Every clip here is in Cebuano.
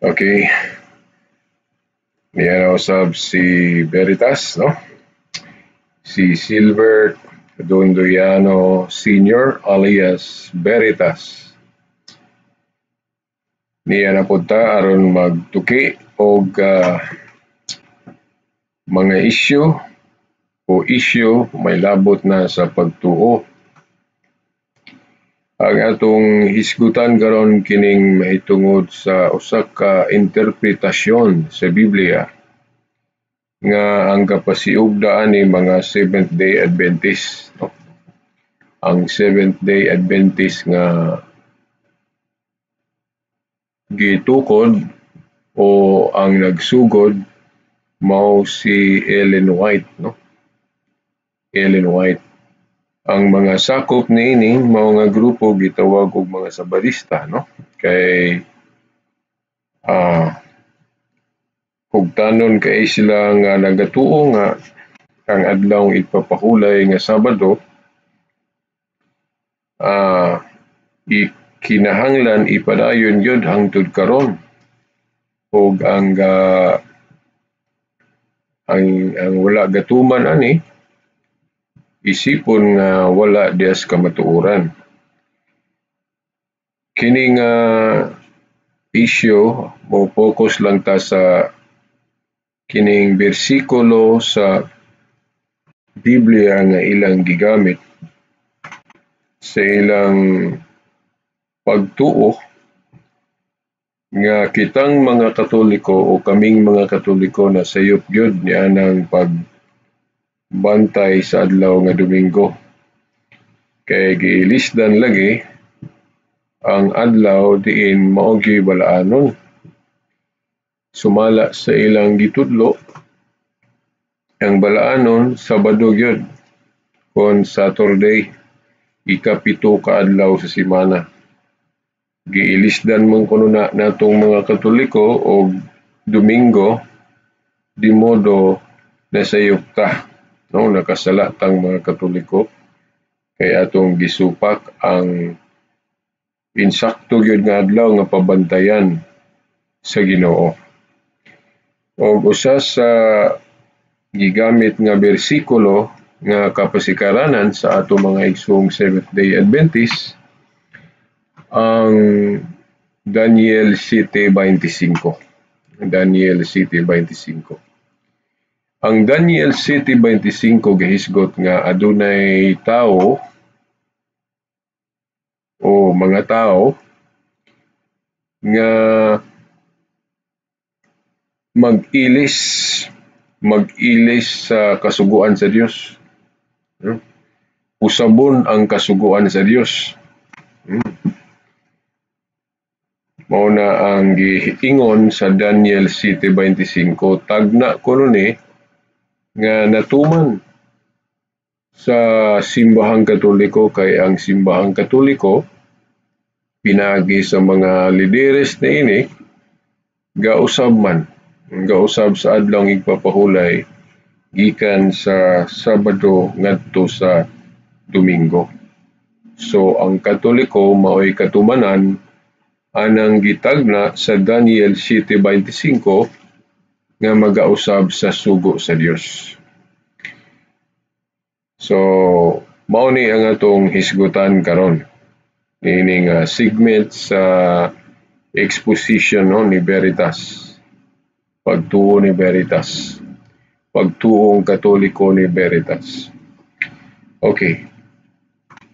Okay. Niya usab si Veritas, no? Si Silbert Dondoyano Sr. alias Veritas. Niya na pud ta aron magtuki og mga isyu o isyu may labot na sa pagtuo. Ang atong hisgutan karon kining mahitungod sa usa ka interpretasyon sa Biblia nga ang kapasiugda ani mga Seventh-day Adventist, no? Ang Seventh-day Adventist nga gitukod o ang nagsugod mao si Ellen White, no? Ellen White. Ang mga sakop niini mao nga grupo gitawag og mga Sabadista, no? Kay hugtanon kay sila nga nagatuo nga ang adlaw igpapahulay nga Sabado ikinahanglan ipadayon gyud hangtod karon ug ang wala gatuman ani isipon nga wala diha sa kamatuoran. Kini nga issue mo focus lang ta sa kining bersikulo sa Biblia nga ilang gigamit sa ilang pagtuo nga kitang mga Katoliko o kaming mga Katoliko na sayop gyud nianang pagbantay sa adlaw nga Domingo. Kay giilisdan lagi ang adlaw diin mao gyuy balaanon. Sumala sa ilang gitudlo, ang balaanon Sabado gyud kon Saturday, ikapito ka adlaw sa semana. Giilisdan man kuno na natong mga Katoliko og Domingo, di modo nasayop ta, no? Nakasala tang mga Katoliko kay atong gisupak ang insakto gyud nga adlaw nga pabantayan sa Ginoo. Og usa sa gigamit nga bersikulo nga kapasikaranan sa ato mga igsoong Seventh-day Adventist ang Daniel 7:25. Daniel 7:25. Ang Daniel 7:25 gihisgot nga adunay tawo o mga tawo nga mag-ilis sa kasuguan sa Dios. Usabon ang kasuguan sa Dios. Mao na ang giingon sa Daniel 7:25, tagna kuno ni nga natuman sa Simbahang Katoliko kay ang Simbahang Katoliko pinaagi sa mga lideres niini gausab man, gausab sa adlaw igpapahulay gikan sa Sabado ngadto sa Domingo. So ang Katoliko maoy katumanan anang gitagna sa Daniel 7:25 nga magausab sa sugo sa Dios. So mao ni ang atong hisgutan karon niini nga segment sa exposition, no, ni Veritas. Pagtuo ni Veritas. Pagtuong Katoliko ni Veritas. Okay.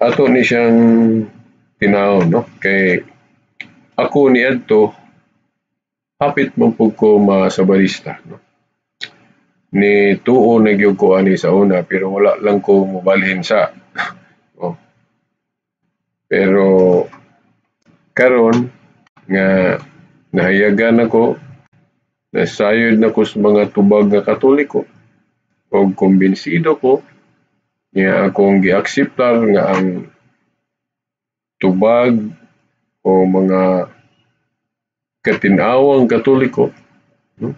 Ato ni siyang tinawon, no? Kay ako niadto hapit man pud ko masabarista, no? Ni tuo na gyud ko ani sa una pero wala lang ko mobalhin sa. Oh. Pero karon nga nahayagan ako, nasayod na ko sa mga tubag nga Katoliko og kumbinsido ko nga akong giakseptar nga ang tubag o mga katin-awang Katoliko, no?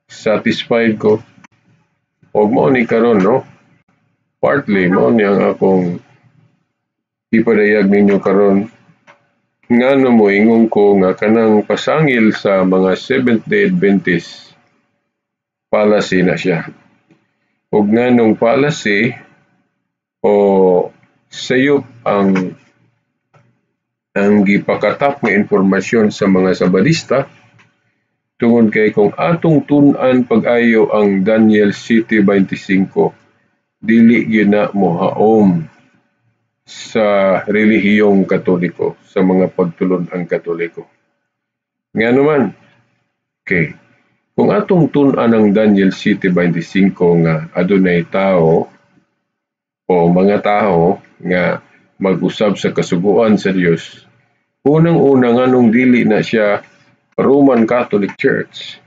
Satisfied ko og mao ni karon, no? Partly mao ni ang akong ipadayag ninyo karon Ngano moingon ko nga kanang pasangil sa mga Seventh-day Adventist, fallacy na siya? Ug nganong fallacy o sayop ang gipakatap nga impormasyon sa mga Sabadista? Tungod kay kung atong tun-an pag-ayo ang Daniel 7:25, dili gyud na mohaom sa relihiyong Katoliko, sa mga pagtulon-ang Katoliko. Ngano man? Okay. Kung atong tun-an ang Daniel 7:25 nga adunay tao o mga tao nga mag-usab sa kasuguan sa Dios, unang-una, nganong dili na siya Roman Catholic Church?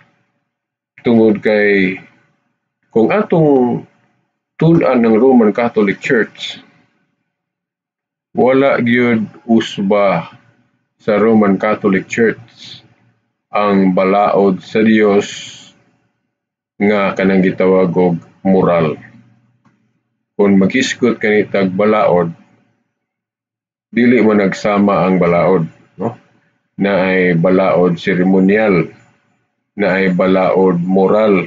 Tungod kay kung atong tun-an ng Roman Catholic Church, wala gyud usba sa Roman Catholic Church ang balaod sa Dios nga kanang gitawag og moral. Kung maghisgot kanitag balaod, dili mo nagsama ang balaod, no? Na ay balaod seremonial, na ay balaod moral,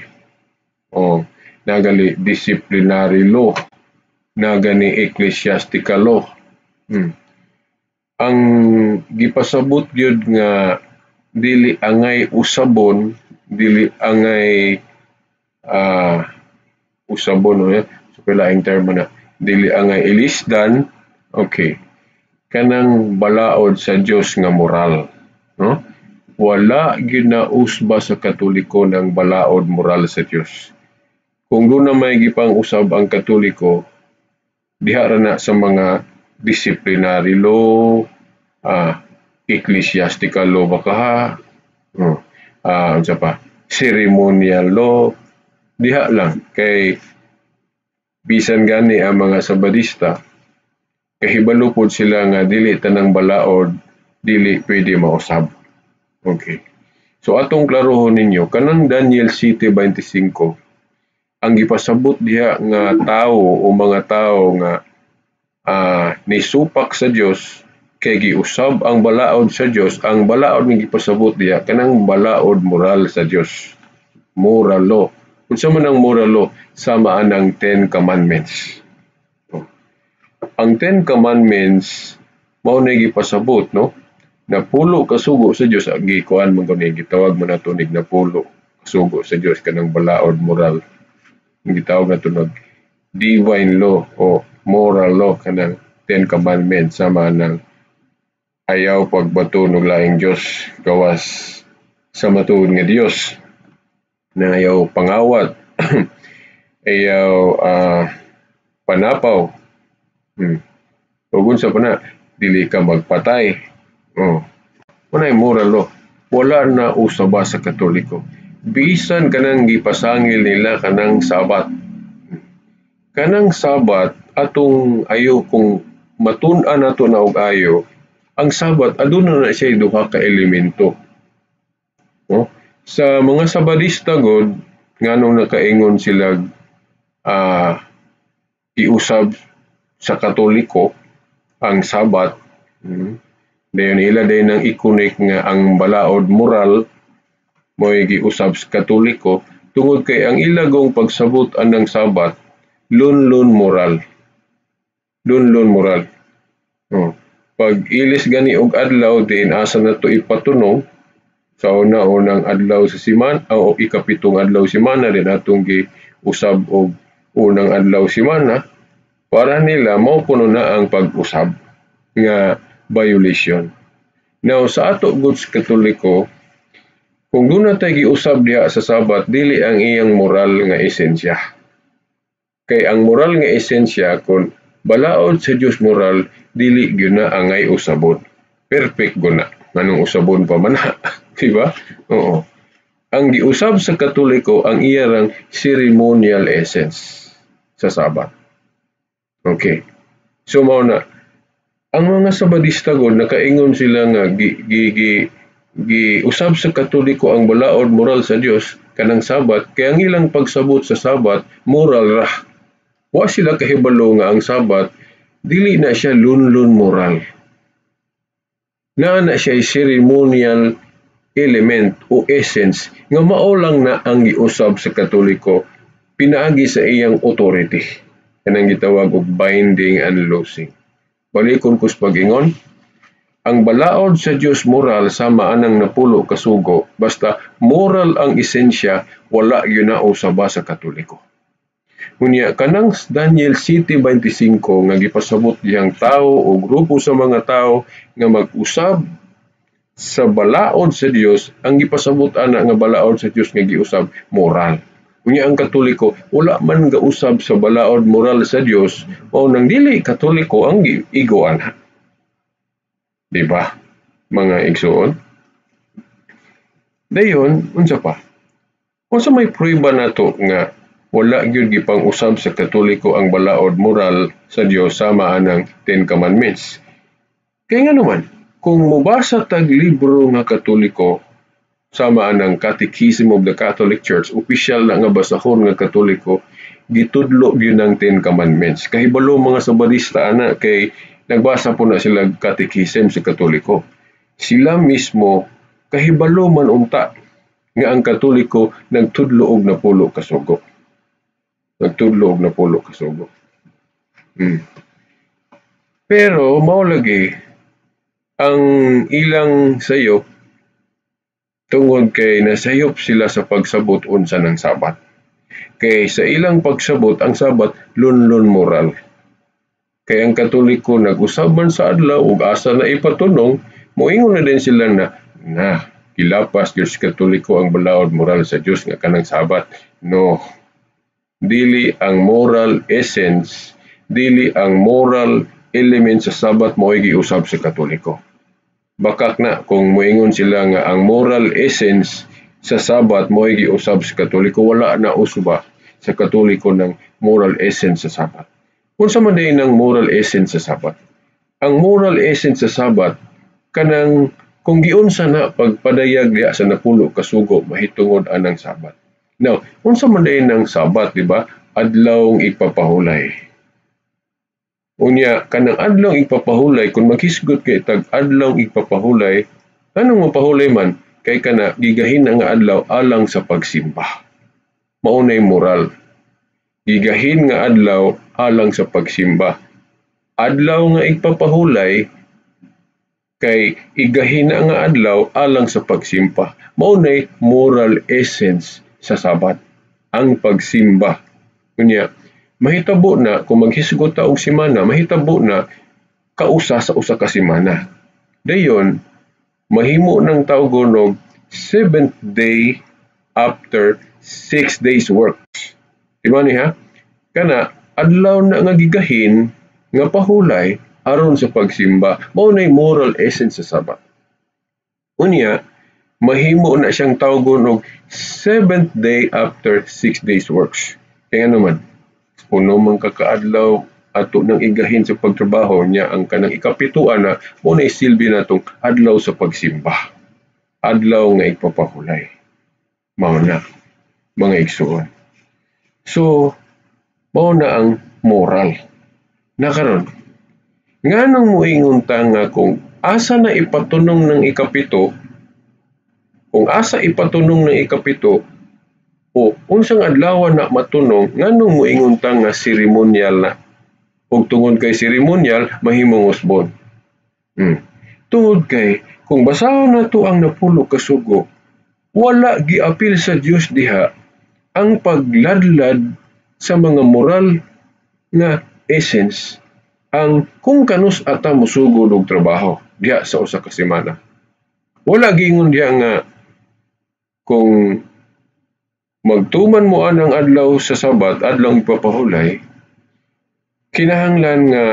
o nagali disciplinary law, nagani ecclesiastical law. Ang gipasabot gyud nga dili angay usabon, dili angay usabon, no, so laing term na dili angay ilisdan, okay, kanang balaod sa Dios nga moral, no? Wala gyud na usba sa Katoliko ng balaod moral sa Dios. Kung doon na may gipang usab ang Katoliko, diha ra na sa mga disciplinary law, ecclesiastical law ba kaha, unsa pa, ceremonial law, diha lang. Kay bisan gani ang mga Sabadista, kahibalo pod sila nga dili tanang balaod dili pwede mausab. Okay. So atong klarohon ninyo, kanang Daniel 7:25, ang gipasabot diha nga tao o mga tao nga nisupak sa Dios kay giusab ang balaod sa Dios, ang balaod nga gipasabot diha kanang balaod moral sa Dios. Moral law. Unsa man ang moral law? Sama ang Ten Commandments. Oh. Ang Ten Commandments mao na gipasabot, no? Na pulo kasugo sa Dios, gikuan man gani, gitawag man nato nig na pulo kasugo sa Dios, kanang balaod moral. Gitawag nato nag divine law o moral law, kanang Ten Commandments, sama ng ayaw pagbato og laing Dios gawas sa matuod nga Dios, na ayaw pangawat, ayaw panapaw, ug unsa pa na, dili ka magpatay. Oh. Wala moral law. Wala na usaba sa Katoliko. Bisan kanang gipasangil nila kanang Sabat. Kanang Sabat, atong ayo, kung matun-an nato na og ayo, ang Sabat aduna na siya duha ka elemento. No? Sa mga Sabadista god, nganong nakaingon sila giusab sa Katoliko ang Sabat, dayon ila dayon ang i-connect nga ang balaod moral mo'y giusab sa Katoliko, tungod kay ang ilagong pagsabot anang Sabat lunlun moral. Lunlun moral. Oh. Pag ilis gani og adlaw, diin asa na to ipatunong sa una-unang adlaw sa simana o ikapitong adlaw simana, din atong giusab og unang adlaw simana, para nila mao kuno na ang pag-usab nga violation. Now, sa ato gud sa Katoliko, kung doon na tayo giusab diha sa Sabat, dili ang iyang moral nga esensya. Kay ang moral nga esensya, kung balaod sa Dios moral, dili gyud na angay usabon. Perfect guna. Nganong usabon pa man na, di ba? Oo. Ang giusab sa Katoliko ang iyang ceremonial essence sa Sabat. Okay. So mao na ang mga Sabadista gud, nakaingon sila nga gi, gi, gi, giusab sa Katoliko ang balaod moral sa Dios kanang Sabat, kay ang ilang pagsabot sa Sabat moral ra. Wa sila kahibalo nga ang Sabat dili na siya lunlun moral. Naa na siya ceremonial element o essence nga mao lang na ang giusab sa Katoliko pinaagi sa iyang authority. Kanang gitawag og binding and loosing. Balikon ko sa pag-ingon, ang balaod sa Dios moral sama anang napulo ka sugo, basta moral ang esensya, wala gyud na usaba sa Katoliko. Unya kanang Daniel 7:25 nga gipasabot dihang tao o grupo sa mga tao nga mag-usab sa balaod sa Dios, ang gipasabot ana nga balaod sa Dios nga giusab moral. Unya ang Katoliko wala man gausab sa balaod moral sa Dios, mao nang dili Katoliko ang igo ana. Di ba, mga igsuon? Dayon, unsa pa? Unsa may prueba nato nga wala gyud gipang-usab sa Katoliko ang balaod moral sa Dios sama anang Ten Commandments? Kay nga naman, kung mobasa tag libro nga Katoliko sama anang Catechism of the Catholic Church, opisyal na nga basahon nga Katoliko, gitudlo gyud ang Ten Commandments. Kahibalo mga Sabadista ana kay nagbasa po na sila Catechism sa Katoliko. Sila mismo kahibalo man unta nga ang Katoliko nagtudlo og napulo ka sugo. Nagtudlo og napulo ka sugo. Pero mao lagi ang ilang sayop tungod kay nasayop sila sa pagsabot unsa ng Sabat. Kay sa ilang pagsabot, ang Sabat lunlun moral. Kay ang Katoliko nag-usab man sa adlaw ug asa na ipatunong, moingon na din sila na na gilapas gyud sa Katoliko ang balaod moral sa Dios nga kanang Sabat. No. Dili ang moral essence, dili ang moral element sa Sabat mo'y giusab sa Katoliko. Bakak na kung moingon sila nga ang moral essence sa Sabat mo'y giusab sa Katoliko, wala na usba sa Katoliko ng moral essence sa Sabat. Unsa man diay ng moral essence sa Sabat? Ang moral essence sa Sabat kanang kung giunsa na pagpadayag diha sa napulo ka sugo mahitungod anang Sabat. Now, unsa man diay ng Sabat, di ba? Adlawng ipapahulay. Unya kanang adlawng ipapahulay, kung maghisgot kay tag adlawng ipapahulay, anong mapahulay man kay kana gigahin na nga adlaw alang sa pagsimba. Mao nay moral. Gigahin nga adlaw alang sa pagsimba. Adlaw nga igpapahulay kay igahin na nga adlaw alang sa pagsimba. Mao nay moral essence sa Sabat, ang pagsimba. Unya mahitabo na kung maghisgot ta og semana, mahitabo na kausa sa usa ka semana. Dayon mahimo ng tawgon og seventh day after 6 days work. Di ba niya? Kana adlaw na nga gigahin nga pahulay aron sa pagsimba. Mao nay moral essence sa Sabat. Unya mahimo na siyang tawgon og seventh day after 6 days works. Kaya naman, puno man ka kaadlaw ato nang igahin sa pagtrabaho niya, ang kanang ikapituan na mo na isilbi natong adlaw sa pagsimba. Adlaw nga igpapahulay. Mao na, mga igsuon. So, mao na ang moral. Na karon, nganong moingon ta nga kung asa na ipatunong ng ikapito, kung asa ipatunong ng ikapito, o unsang adlaw na matunong, nganong moingon ta nga seremonyal na? Ug tungod kay seremonyal, mahimong usbon. Tungod kay, kung basahon nato ang napulo ka sugo, wala giapil sa Dios diha ang pagladlad sa mga moral nga essence ang kung kanus ata mosugod og trabaho diha sa usa ka semana. Wala giingon diha nga kung magtuman mo anang adlaw sa Sabat, adlaw ipapahulay, kinahanglan nga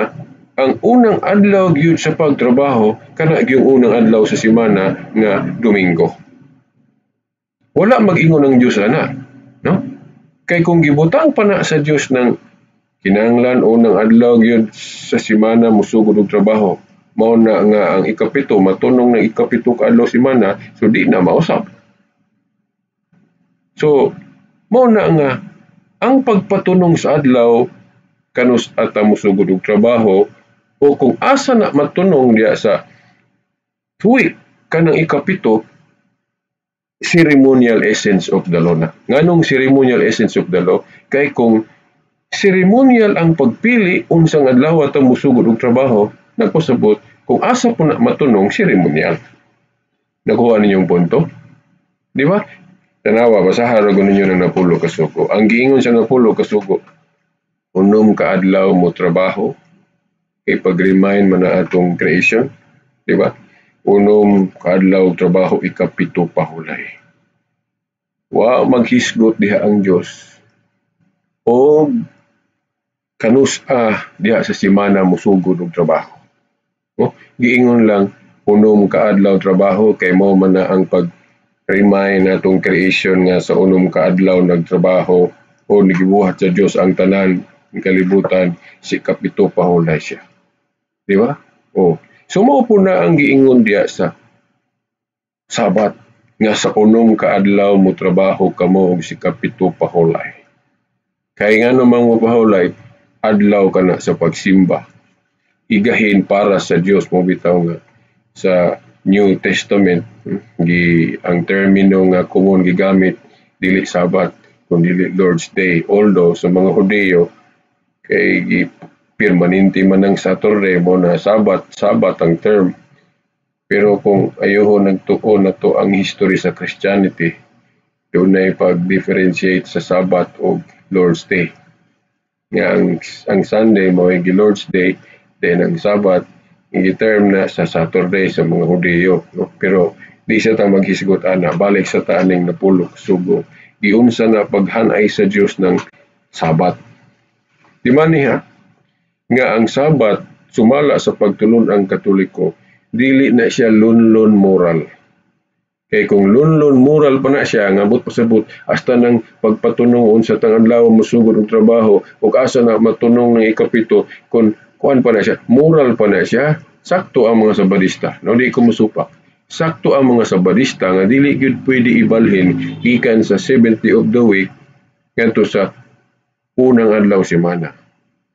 ang unang adlaw gyud sa pagtrabaho kana gyud unang adlaw sa semana nga Domingo. Wala mag-ingon ang Dios ana, no? Kay kung gibutang pa na sa Dios ng kinahanglan unang adlaw gyud sa semana mosugod og trabaho, mao na nga ang ikapito matunong ng ikapito ka adlaw semana, so di na mausab. So mao na nga ang pagpatunong sa adlaw kanus ata mosugod og trabaho o kung asa na matunong diha sa week, kanang ikapito, ceremonial essence of the law na. Nganong ceremonial essence of the law? Kay kung ceremonial ang pagpili unsang adlaw ta mosugod og trabaho, nagpasabot kung asa po na matunong, ceremonial. Nakuha ninyong punto? Di ba? Tanawa, basaha ra ninyo ng napulo ka sugo. Ang giingon sa napulo ka sugo, unom ka adlaw mo trabaho, kay pag-remind man na atong creation, di ba? Unom ka adlaw trabaho, ikapito pahulay. Wa maghisgot diha ang Dios og kanus-a diha sa semana mosugod og trabaho. Oh, giingon lang unom ka adlaw trabaho kay mao man na ang pag remind atong creation nga sa unom ka adlaw nagtrabaho o nagibuhat sa Dios ang tanan ng kalibutan, si kapito pahulay siya. Di ba? Oh. So mao po na ang giingon diya sa Sabat nga sa unom ka adlaw mo trabaho kamo og si kapito pahulay. Kay ngano man mo pahulay, adlaw ka na sa pagsimba. Igahin para sa Dios mo bitaw nga sa New Testament gi ang termino nga common gigamit dili Sabat kun dili Lord's Day, although sa mga Hudiyo kay gi permanente man ang Saturday mo na Sabat, Sabat ang term. Pero kung ayoho nagtuon na to ang history sa Christianity, dunay pag-differentiate sa Sabat o Lord's Day nga ang Sunday mao gi Lord's Day, then ang Sabat gi-term na sa Saturday sa mga Hudiyo, no? Pero di sa ta maghisgot ana, balik sa ta aning napulo sugo. Giunsa na paghanay sa Dios ng Sabat? Di man niya nga ang Sabat sumala sa pagtulon ang Katoliko, dili na siya lunlun moral. Kay kung lunlun moral pa na siya, nga pasabot hasta nang pagpatunong unsa tang adlaw mosugod og trabaho ug asa na matunong ng ikapito, kung kuan pa na siya, moral pa na siya, sakto ang mga Sabadista. No, di ko musupak. Sakto ang mga Sabadista nga dili gyud pwede ibalhin gikan sa 7th day of the week ngadto sa unang adlaw semana.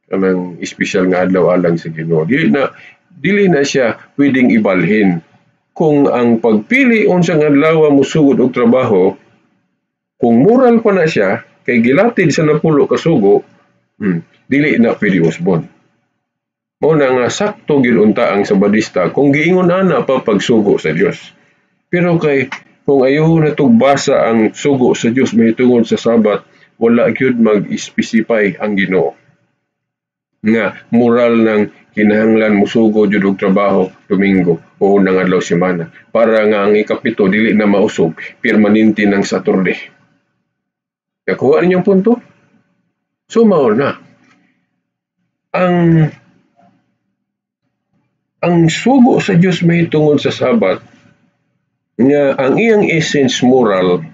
Kanang espesyal nga adlaw alang sa Ginoo. Dili na siya pwedeng ibalhin. Kung ang pagpili unsang adlaw mosugod og trabaho, kung moral pa na siya, kay gilatid sa napulo ka sugo, dili na pwede usbon. Mao na nga sakto gyud unta ang Sabadista kung giingon ana pa pagsugo sa Dios. Pero kay kung ayaw na basa ang sugo sa Dios mahitungod sa Sabat, wala gyud mag-specify ang Ginoo nga moral ng kinahanglan musugo jud og trabaho Domingo o unang adlaw semana para nga ang ikapito dili na mausog, permanente ng Saturday. Nakuha ninyong punto? So mao na. Ang sugo sa Dios mahitungod sa Sabat nga ang iyang essence moral,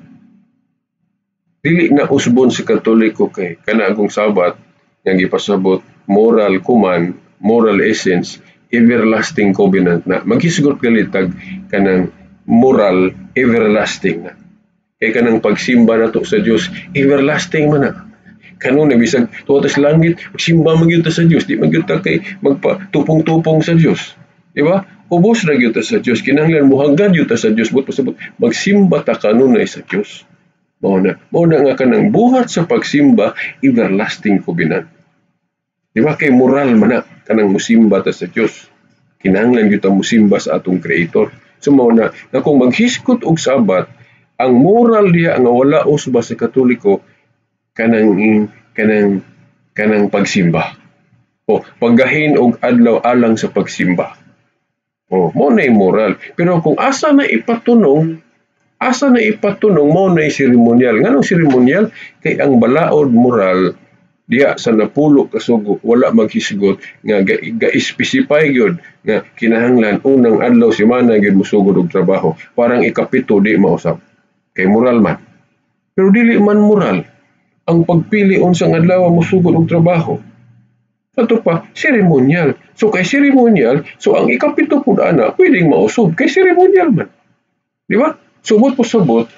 dili na usbon sa Katoliko kay kana akong Sabat nga gipasabot moral kuman, moral essence, everlasting covenant na. Maghisgot galitag kanang moral, everlasting na. Kay kanang pagsimba nato sa Dios, everlasting man na. Kanunay bisag tuwa sa langit, magsimba man gyud ta sa Dios, di man gyud ta kay magpatupong-tupong sa Dios. Di ba? Ubos ra gyud ta sa Dios, kinahanglan mohanggad gyud ta sa Dios, but pasabot magsimba ta kanunay sa Dios. Mao na nga kanang buhat sa pagsimba, everlasting covenant. Di ba kay moral man na kanang musimba ta sa Dios? Kinahanglan gyud ta musimba sa atong Creator. So mao na nga kung maghisgot og Sabat, ang moral diha nga wala usba sa Katoliko kanang pagsimba. O paggahin og adlaw alang sa pagsimba. O mao na moral. Pero kung asa na ipatunong, mao na seremonial. Nganong seremonial? Kay ang balaod moral diha sa napulo ka sugo wala maghisgot nga ga-specify gyud nga kinahanglan unang adlaw semana gyud mosugod og trabaho, parang ikapito di mausab kay moral man. Pero dili man moral ang pagpili unsang adlaw mosugod og trabaho. Ato pa, seremonial. So kay seremonial, so ang ikapito pud ana pwedeng mausab kay seremonial man. Di ba? Subot po sabot,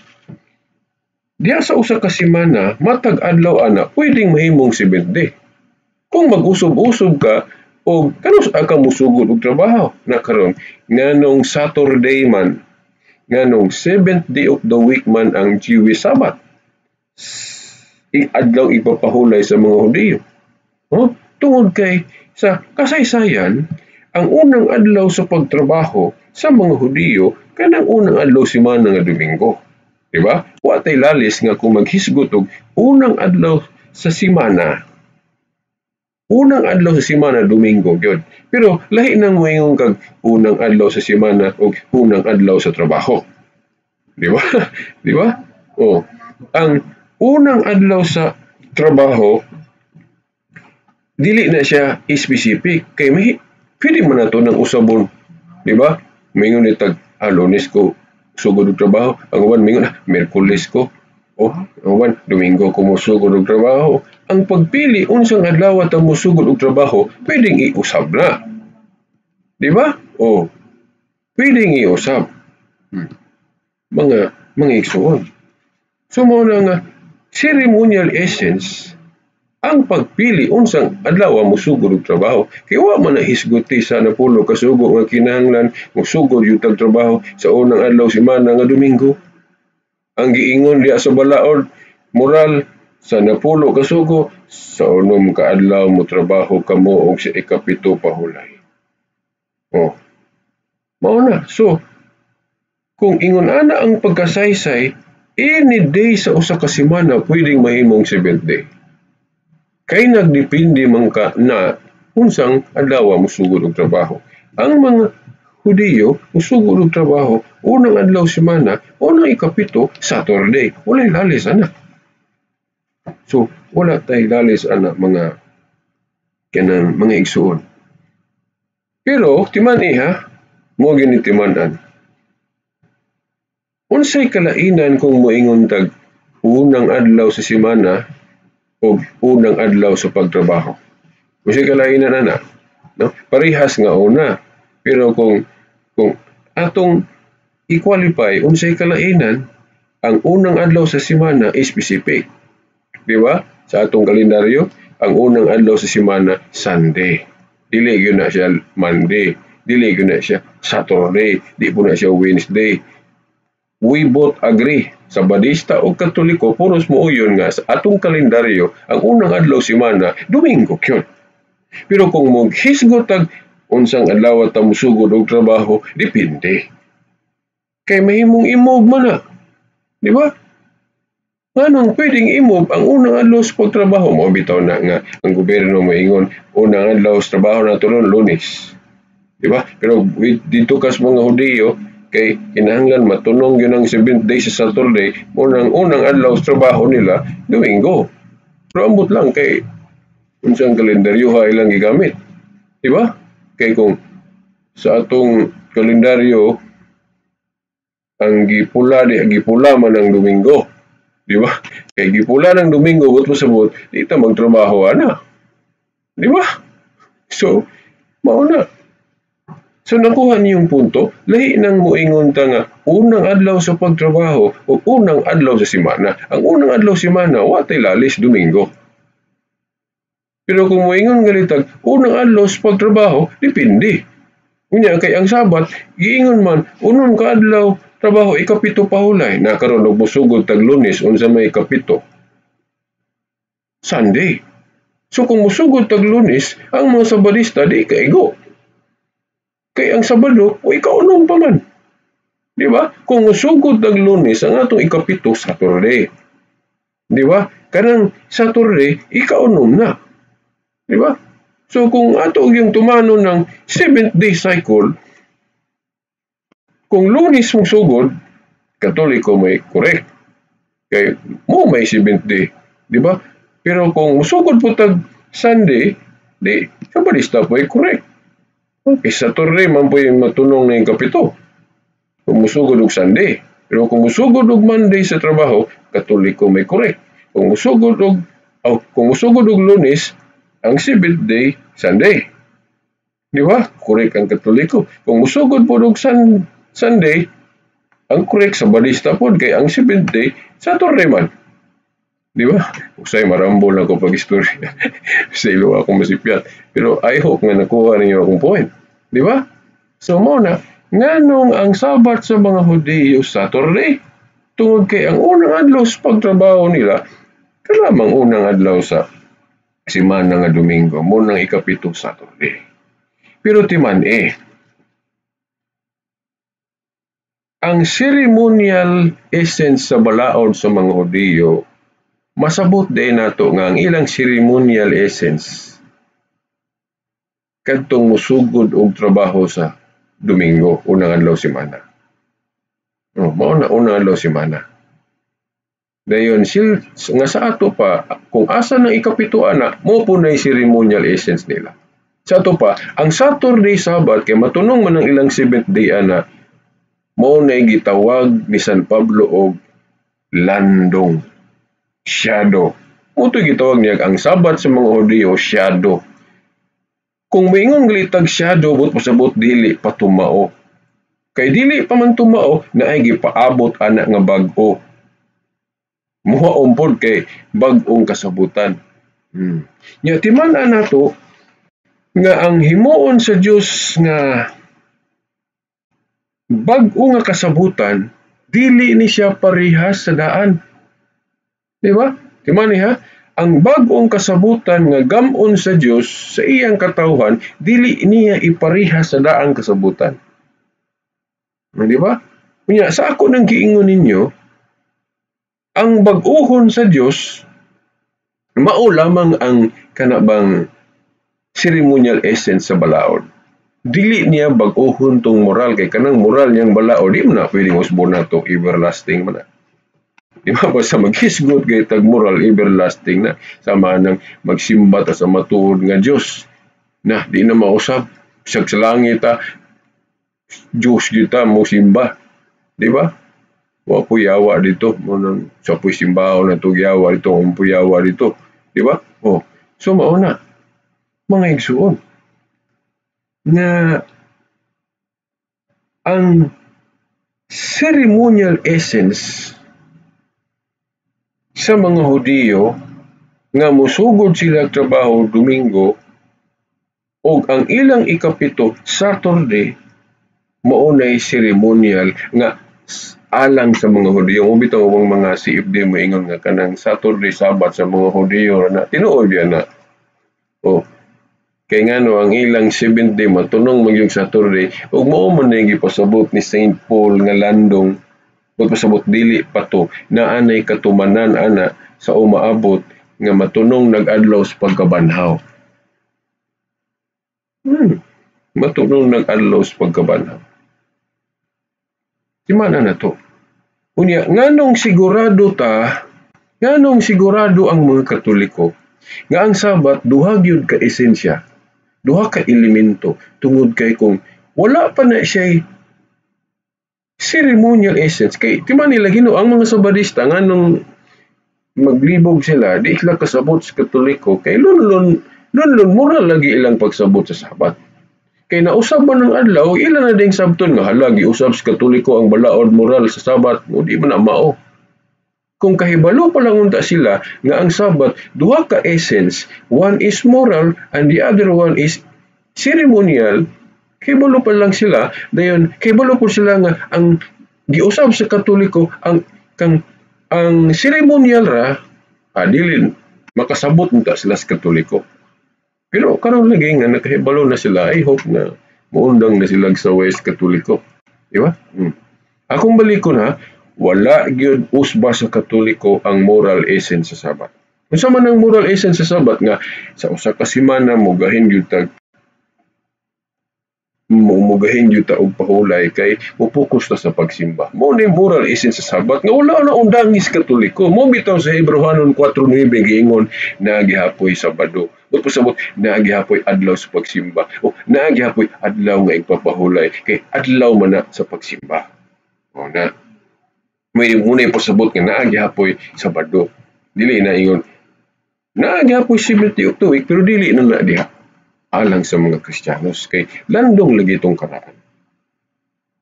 diya sa usa ka semana, matag adlaw ana pwedeng mahimong seventh day. Kung mag-usob-usob ka O kanus ka musugod og trabaho na karon, nganong Saturday man, nganong 7th day of the week man ang Jewish Sabbath, adlaw ipapahulay sa mga Hudiyo. Oh, tungod kay sa kasaysayan, ang unang adlaw sa pagtrabaho sa mga Hudiyo kanang unang adlaw semana nga Domingo. Di ba? Wa tay lalis nga kung maghisgot og unang adlaw sa semana. Unang adlaw sa semana, Domingo gyud. Pero lahi nang moingon kag unang adlaw sa semana og unang adlaw sa trabaho. Di ba? Di ba? Oh, ang unang adlaw sa trabaho dili na siya specific kay may pwede man nato nang usabon, di ba? Mingon ni tag Lunes ko sugod og trabaho, ang uban mingon Miyerkules ko. Oh, ang uban Domingo ko mosugod og trabaho. Ang pagpili unsang adlaw ta mosugod og trabaho, pwedeng iusab na. Di ba? Oh, pwedeng iusab. Mga igsuon. So mao na nga ceremonial essence ang pagpili unsang adlaw mosugod og trabaho. Kay wa man na hisguti sa napulo ka sugo nga kinahanglan mosugod gyud tag trabaho sa unang adlaw semana nga Domingo. Ang giingon diha sa balaod moral sa napulo ka sugo, sa unom ka adlaw mo trabaho kamo og sa ikapito pahulay. Oh. Mao na. So, kung ingon ana ang pagkasaysay, any day sa usa ka semana pwedeng mahimong seventh day. Kay nagdepende man ka na unsang adlaw mosugod og trabaho. Ang mga Hudiyo mosugod og trabaho unang adlaw semana, unang ikapito, Saturday. Walay lalis ana. So, wala tay lalis ana mga kanang mga igsuon. Pero timan iha, mo gyud ni timan-an. Unsay kalainan kung moingon tag unang adlaw sa semana o unang adlaw sa pagtrabaho? Unsay kalainan ana? No? Parehas nga una. Pero kung atong i-qualify unsay kalainan, ang unang adlaw sa semana is specific. Di ba? Sa atong kalendaryo, ang unang adlaw sa semana Sunday. Dili gyud na siya Monday, dili gyud na siya Saturday, di po na siya Wednesday. We both agree, sa Sabadista o Katoliko, puros mo uyon nga sa atong kalendaryo, ang unang adlaw semana, Domingo gyud. Pero kung moghisgot tag unsang adlaw ta mosugod og trabaho, depende. Kay mahimong imove man na. Di ba? Nganong pwedeng imove ang unang adlaw sa pagtrabaho? Mao bitaw na nga ang gobyerno moingon unang adlaw sa trabaho nato ron Lunes. Di ba? Pero dito kas mga Hudiyo, kay kinahanglan matunong yun ang 7th day sa Saturday, unang unang adlaw sa trabaho nila Domingo. Pero ambot lang kay unsang kalendaryo ha ilang gigamit. Di ba? Kay kung sa atong kalendaryo ang gipula di gipula man ang Domingo. Di ba? Kay gipula ng Domingo, but pasabot, di ta magtrabaho ana. Di ba? So, mao na. So nakuha niyong punto, lahi nang moingon ta nga unang adlaw sa pagtrabaho o unang adlaw sa semana. Ang unang adlaw sa semana, wa tay lalis, Domingo. Pero kung moingon galitag unang adlaw sa pagtrabaho, depende. Unya kay ang Sabat, giingon man unom ka adlaw trabaho, ikapito pahulay. Na karon og mosugod tag Lunes, unsa may ikapito? Sunday. So kung mosugod tag Lunes, ang mga Sabadista di kaigo. Kay ang Sabado, o ikaunom pa man. Di ba? Kung musugod tag Lunes, ang atong ikapito, Saturday. Di ba? Kanang Saturday, ikaunom na. Di ba? So kung ato yung tumano ng 7th day cycle, kung Lunes mong sugod, Katoliko may correct. Kay mo may 7th day. Di ba? Pero kung musugod po tag Sunday, di, Sabadista po ay correct. Okay, Saturday man po yung matunong na yung kapito. Kung musugod og Sunday. Pero kung musugod og Monday sa trabaho, Katoliko may correct. Kung musugod og Lunes, ang 7th day, Sunday. Di ba? Correct ang Katoliko. Kung musugod po og Sunday, ang correct sa Sabadista po kay ang 7th day, Saturday man. Di ba? Usay marambol na ko pag-istorya. Sa ilo ako masipyat. Pero I hope nga nakuha ninyo akong point. Di ba? So mo na, nganong ang Sabat sa mga Hudiyo Saturday? Tungod kay ang unang adlaw sa pagtrabaho nila, kalamang unang adlaw sa simana nga Domingo, mo nang ikapito Saturday. Pero timan ang ceremonial essence sa balaod sa mga Hudiyo, masabot din nato nga ang ilang ceremonial essence kadtong musugod og trabaho sa Domingo, unang adlaw semana. Oh, mao na unang adlaw semana. Dayon sil nga sa ato pa kung asa nang ikapito ana, mo po na ceremonial essence nila. Sa ato pa, ang Saturday Sabbath kay matunong man ang ilang seventh day ana, mao na gitawag ni San Pablo og landong, shadow. Mo to gitawag niya ang Sabat sa mga Hudiyo, shadow. Kung moingon galitag shadow, but pasabot dili pa tumao. Kay dili pa man tumao, naay gipaabot ana nga bag-o. Muha umpod kay bag-ong kasabutan. Nya timan-an nato nga ang himuon sa Dios nga bag-o nga kasabutan, dili ni siya parehas sa daan. Di ba? Timan ni ha? Ang bag-ong kasabutan nga gam-on sa Dios sa iyang katawhan, dili niya ipareha sa daang kasabutan. Di ba? Unya, sa ako nang giingon ninyo, ang bag-ohon sa Dios mao lamang ang kanabang ceremonial essence sa balaod. Dili niya bag-ohon tong moral kay kanang moral niyang balaod di man na pwedeng usbon nato, everlasting man na. Di ba basta maghisgot kay tag moral everlasting na sama nang magsimba ta sa matuod nga Dios na di na mausab bisag sa langit ta Dios kita mo simba, di ba? Wa po yawa dito mo nang sa po simbahon na tug yawa dito, ang po yawa dito, di ba? Oh, so mao na mga igsuon nga ang ceremonial essence sa mga Hudiyo nga mosugod sila trabaho Domingo og ang ilang ikapito Saturday mao nay ceremonial nga alang sa mga Hudiyo. Mo bitaw ang mga CFD moingon nga kanang Saturday Sabbath sa mga Hudiyo na tinuod yan na. Oh, kay ngano ang ilang seventh day matunong magyug Saturday ug mao man na gipasabot ni Saint Paul nga landong pagpasabot dili pa to naanay katumanan ana sa umaabot nga matunong nag-adlaw sa pagkabanhaw. Matunong nag-adlaw sa pagkabanhaw. Timana na to. Unya, nganong sigurado ta, nganong sigurado ang mga Katoliko nga ang Sabat duha gyud ka esensya, duha ka elemento, tungod kay kung wala pa na siya ceremonial essence kay timan nila Ginoo ang mga Sabadista nganong maglibog sila di sila kasabot sa Katoliko kay lunlun lunlun moral lagi ilang pagsabot sa Sabat. Kay nausab man ang adlaw ila na ding sabton nga hala giusab sa Katoliko ang balaod moral sa Sabat, mo di man na mao. Kung kahibalo pa lang unta sila nga ang Sabat duha ka essence, one is moral and the other one is ceremonial, kahibalo pa lang sila, dayon kahibalo po sila nga ang giusab sa Katoliko ang kang ang ceremonial ra, dili makasabot unta sila sa Katoliko. Pero karon lagi nga nakahibalo na sila, I hope na muundang na sila sa West Katoliko. Di ba? Akong balikon ha, wala gyud usba sa Katoliko ang moral essence sa Sabat. Unsa man ang moral essence sa Sabat nga sa usa ka semana mugahin gyud tag mumugahin gyud ta og pahulay kay mopokus ta sa pagsimba. Mo ni moral essence sa Sabat nga wala na undangis Katoliko. Mo bitaw sa Hebreohanon 4:9 giingon na gihapoy Sabado. But pasabot naa gihapoy adlaw sa pagsimba o naa gihapoy adlaw nga igpapahulay kay adlaw man na sa pagsimba. O na may muna pasabot nga naa gihapoy Sabado. Dili na ingon naa gihapoy 72 week pero dili na na diha alang sa mga Kristiyanos kay landong lagi itong karaan.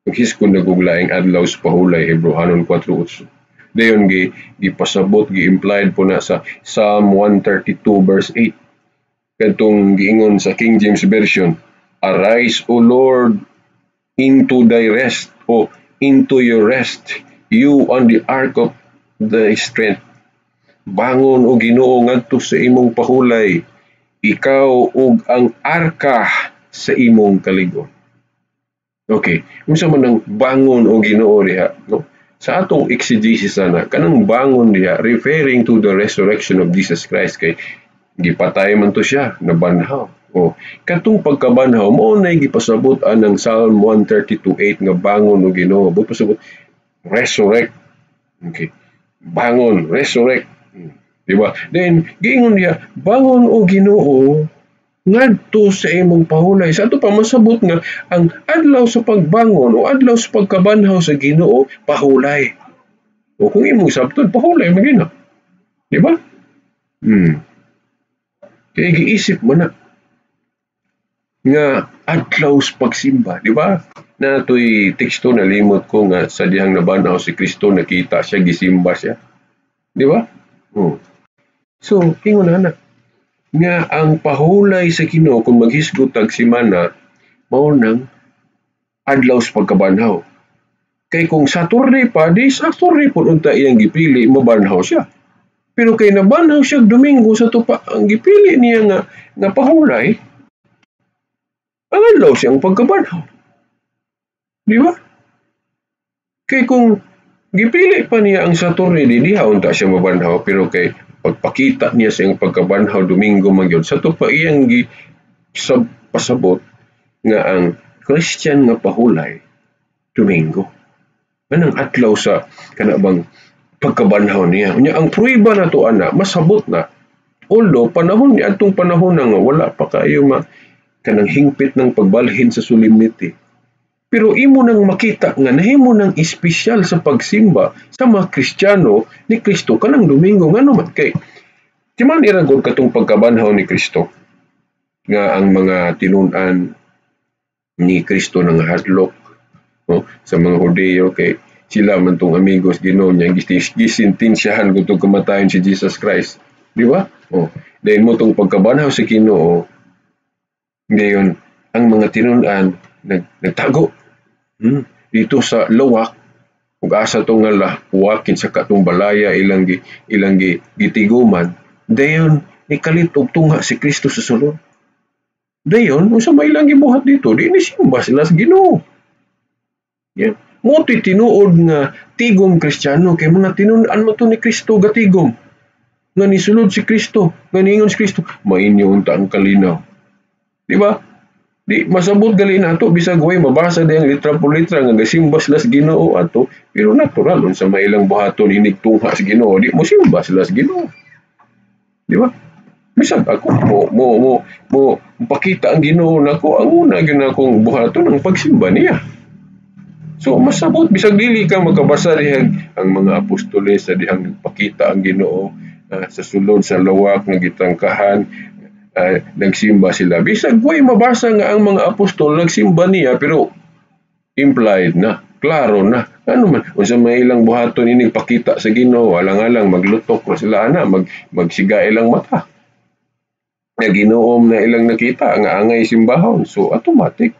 Maghiskon naguglaing adlaw sa pahulay Hebreohanon 4:8. Dayon gipasabot, gi-implied po na sa Psalm 132 verse 8. Kadtong giingon sa King James Version, "Arise, O Lord, into thy rest," o "into your rest, you on the ark of thy strength." Bangon, o Ginoo, ngadto sa imong pahulay, ikaw ug ang arka sa imong kalig-on. Okay, unsa man ang bangon o Ginoo diha, no? Sa atong exegesis ana, kanang bangon diha referring to the resurrection of Jesus Christ, kay gipatay man to siya, nabanhaw. O katong pagkabanhaw mo na gipasabot anang Psalm 132:8 nga bangon o Ginoo, but pasabot resurrect. Okay. Bangon, resurrect. Di ba? Then giingon niya, bangon o Ginoo ngadto sa imong pahulay. Sa ato pa masabot nga ang adlaw sa pagbangon o adlaw sa pagkabanhaw sa Ginoo pahulay. O kung imong sabton, pahulay man gyud na. Di ba? Kaya giisip mo na nga adlaw sa pagsimba, di ba? Na to'y teksto, nalimot ko, nga sa dihang nabanhaw si Kristo, nakita siya, gisimba siya. Di ba? Oh. So, ingon na nga ang pahulay sa Ginoo, kung maghisgot tag simana, mao nang adlaw sa pagkabanhaw. Kay kung Saturday pa, di Saturday pud unta iyang gipili mabanhaw siya. Pero kay nabanhaw siya Domingo, sa tupa ang gipili niya nga pahulay, ang adlaw siyang pagkabanhaw. Di ba? Kay kung gipili pa niya ang Saturday, di diha unta siya mabanhaw, pero kay pagpakita niya sa iyang pagkabanhaw Domingo man gyud, sa pa iyang gi pasabot nga ang Christian nga pahulay Domingo. Anang adlaw sa kana bang pagkabanhaw niya. Unya ang prueba nato ana masabot na. Although panahon ni adtong panahon na nga wala pa kayo ma kanang hingpit ng pagbalhin sa solemnity. Pero imo nang makita nga nahimo nang espesyal sa pagsimba sa mga Kristiyano ni Kristo kanang Domingo. Ngano man kay di man iragod katong pagkabanhaw ni Kristo nga ang mga tinun-an ni Kristo nang hadlok, no, sa mga Hudiyo, kay sila man tong amigos Ginoo niya, gisintensyahan kung kamatayon si Jesus Christ, di ba? Oh, dahil mo tong pagkabanhaw sa Ginoo, ngayon ang mga tinun-an nagtago dito sa lawak ug asa tong nga puwakin sa katong balaya ilang gitiguman. Dayon nikalit og tungha si Kristo sa sulod. Dayon unsa may ilang gibuhat dito, di ni simba sila sa Ginoo. Yeah. Mo to'y tinuod nga tigom Kristiyano, kay mga tinun-an mo to ni Kristo gatigom. Nga nisulod si Kristo, nga niingon si Kristo, mainyo unta ang kalinaw. Di ba? Di masabot gali nato bisag way mabasa diyang litra por litra nga gasimba sila sa Ginoo ato, pero natural unsa may ilang buhaton inig tungha sa Ginoo, di mo simba sila sa Ginoo. Di ba? Bisag ako mo pakita ang Ginoo nako, ang una gyud akong buhaton ang pagsimba niya. So masabot bisag dili ka makabasa dihang ang mga apostoles sa dihang nagpakita ang Ginoo sa sulod sa lawak nga gitrangkahan, nagsimba sila. Bisag way mabasa nga ang mga apostol nagsimba niya, pero implied na, klaro na. Ano man unsa may ilang buhaton inig pakita sa Ginoo, alang-alang maglutok ra sila ana, magsiga ilang mata. Nga Ginoom na ilang nakita nga angay simbahon. So automatic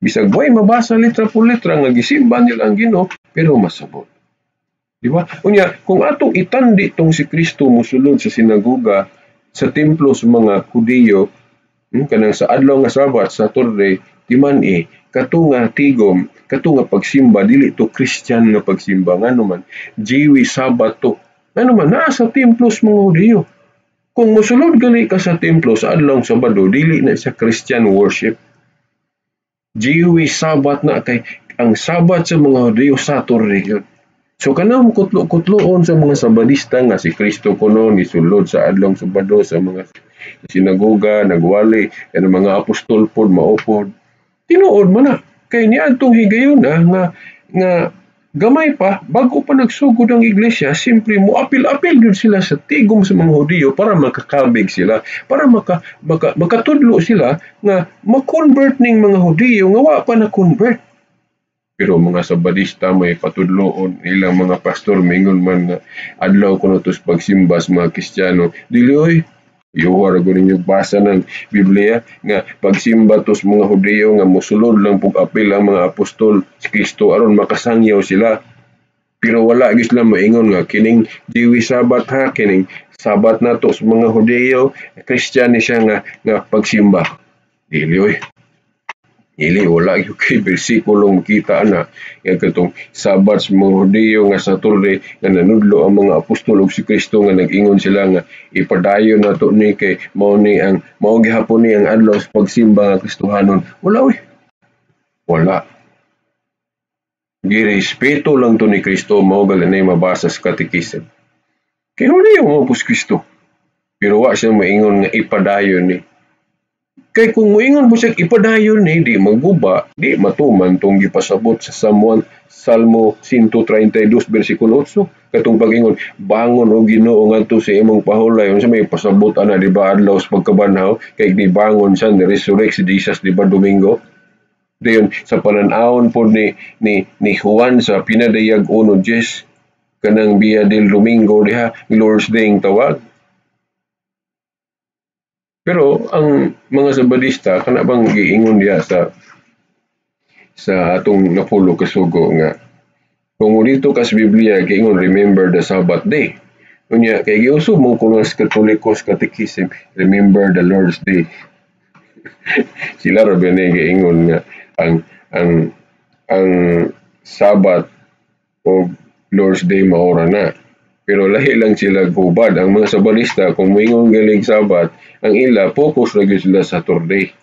bisag way mabasa litra por litra nga gisimba nila ang Ginoo, pero masabot. Di ba? Unya, kung atong itandi tong si Kristo mosulod sa sinagoga, sa templo sa mga Hudiyo, kanang sa adlaw nga Sabat, Saturday, di man kato nga tigom, kato nga pagsimba, dili to Christian nga pagsimba. Ngano man, Jewish Sabbath to. Ngano man, naa sa templo sa mga Hudiyo. Kung mosulod gali ka sa templo sa adlaw Sabado, dili na sa Christian worship. Jewish Sabbath na, kay ang Sabat sa mga Hudiyo Saturday yun. So kanang kutlo-kutloon sa mga Sabadista nga si Kristo kuno nisulod sa adlong Sabado sa mga sinagoga, nagwali, ang mga apostol pod maupod. Tinuod man na kay niadtong higayon na nga gamay pa bago pa nagsugod ang iglesia, simpre mo apil-apil gyud sila sa tigom sa mga Hudiyo para makakabig sila, para makatudlo sila nga ma-convert ning mga Hudiyo nga wa pa na-convert. Pero mga Sabadista may patudloon ilang mga pastor, mingon man nga adlaw kuno to sa pagsimba sa mga Kristiyano. Dili oy, yuha ra gud ninyo basa ng Biblia nga pagsimba to sa mga Hudiyo nga mosulod lang pug apil ang mga apostol si Kristo aron makasangyaw sila. Pero wala gyud sila maingon nga kining Jewish Sabbath ha, kining Sabat nato sa mga Hudiyo, Christian ni siya nga pagsimba. Dili oy. Dili, wala gyud kay bersikulo makita ana nga katong Sabat sa mga Hudiyo nga Saturday nga nanudlo ang mga apostol ug si Kristo nga nag-ingon sila nga ipadayon nato ni kay mao ni ang mao gihapon ni ang adlaw sa pagsimba nga Kristohanon. Wala oy. Wala. Girespeto lang to ni Kristo, mao gali na mabasa sa katekism. Kay Hudiyo mo po si Kristo. Pero wa siya maingon nga ipadayon ni. Kay kung moingon po siya ipadayon ni, di maguba, di matuman tong gipasabot sa Salmo 132 versikulo 8. Katong pag-ingon, bangon o Ginoo ngadto sa imong pahulay. Unsa may pasabot ana, di ba, adlaw sa pagkabanhaw, kay ni bangon siya, ni resurrect si Jesus, di ba, Domingo? Dayon sa panan-awon po ni Juan sa Pinadayag 1:10, kanang Via del Domingo diha, Lord's Day ang tawag. Pero ang mga Sabadista kana bang giingon diha sa atong napulo ka sugo nga kung dito ka sa Biblia giingon remember the Sabbath day. Unya kay giuso mo kuno sa Katoliko sa Catechism, remember the Lord's Day. Sila ra ba ni giingon nga ang Sabbath o Lord's Day maora na. Pero lahi lang sila gubad. Ang mga Sabadista, kung moingon galing Sabat, ang ila, focus ra gyud sila sa Saturday.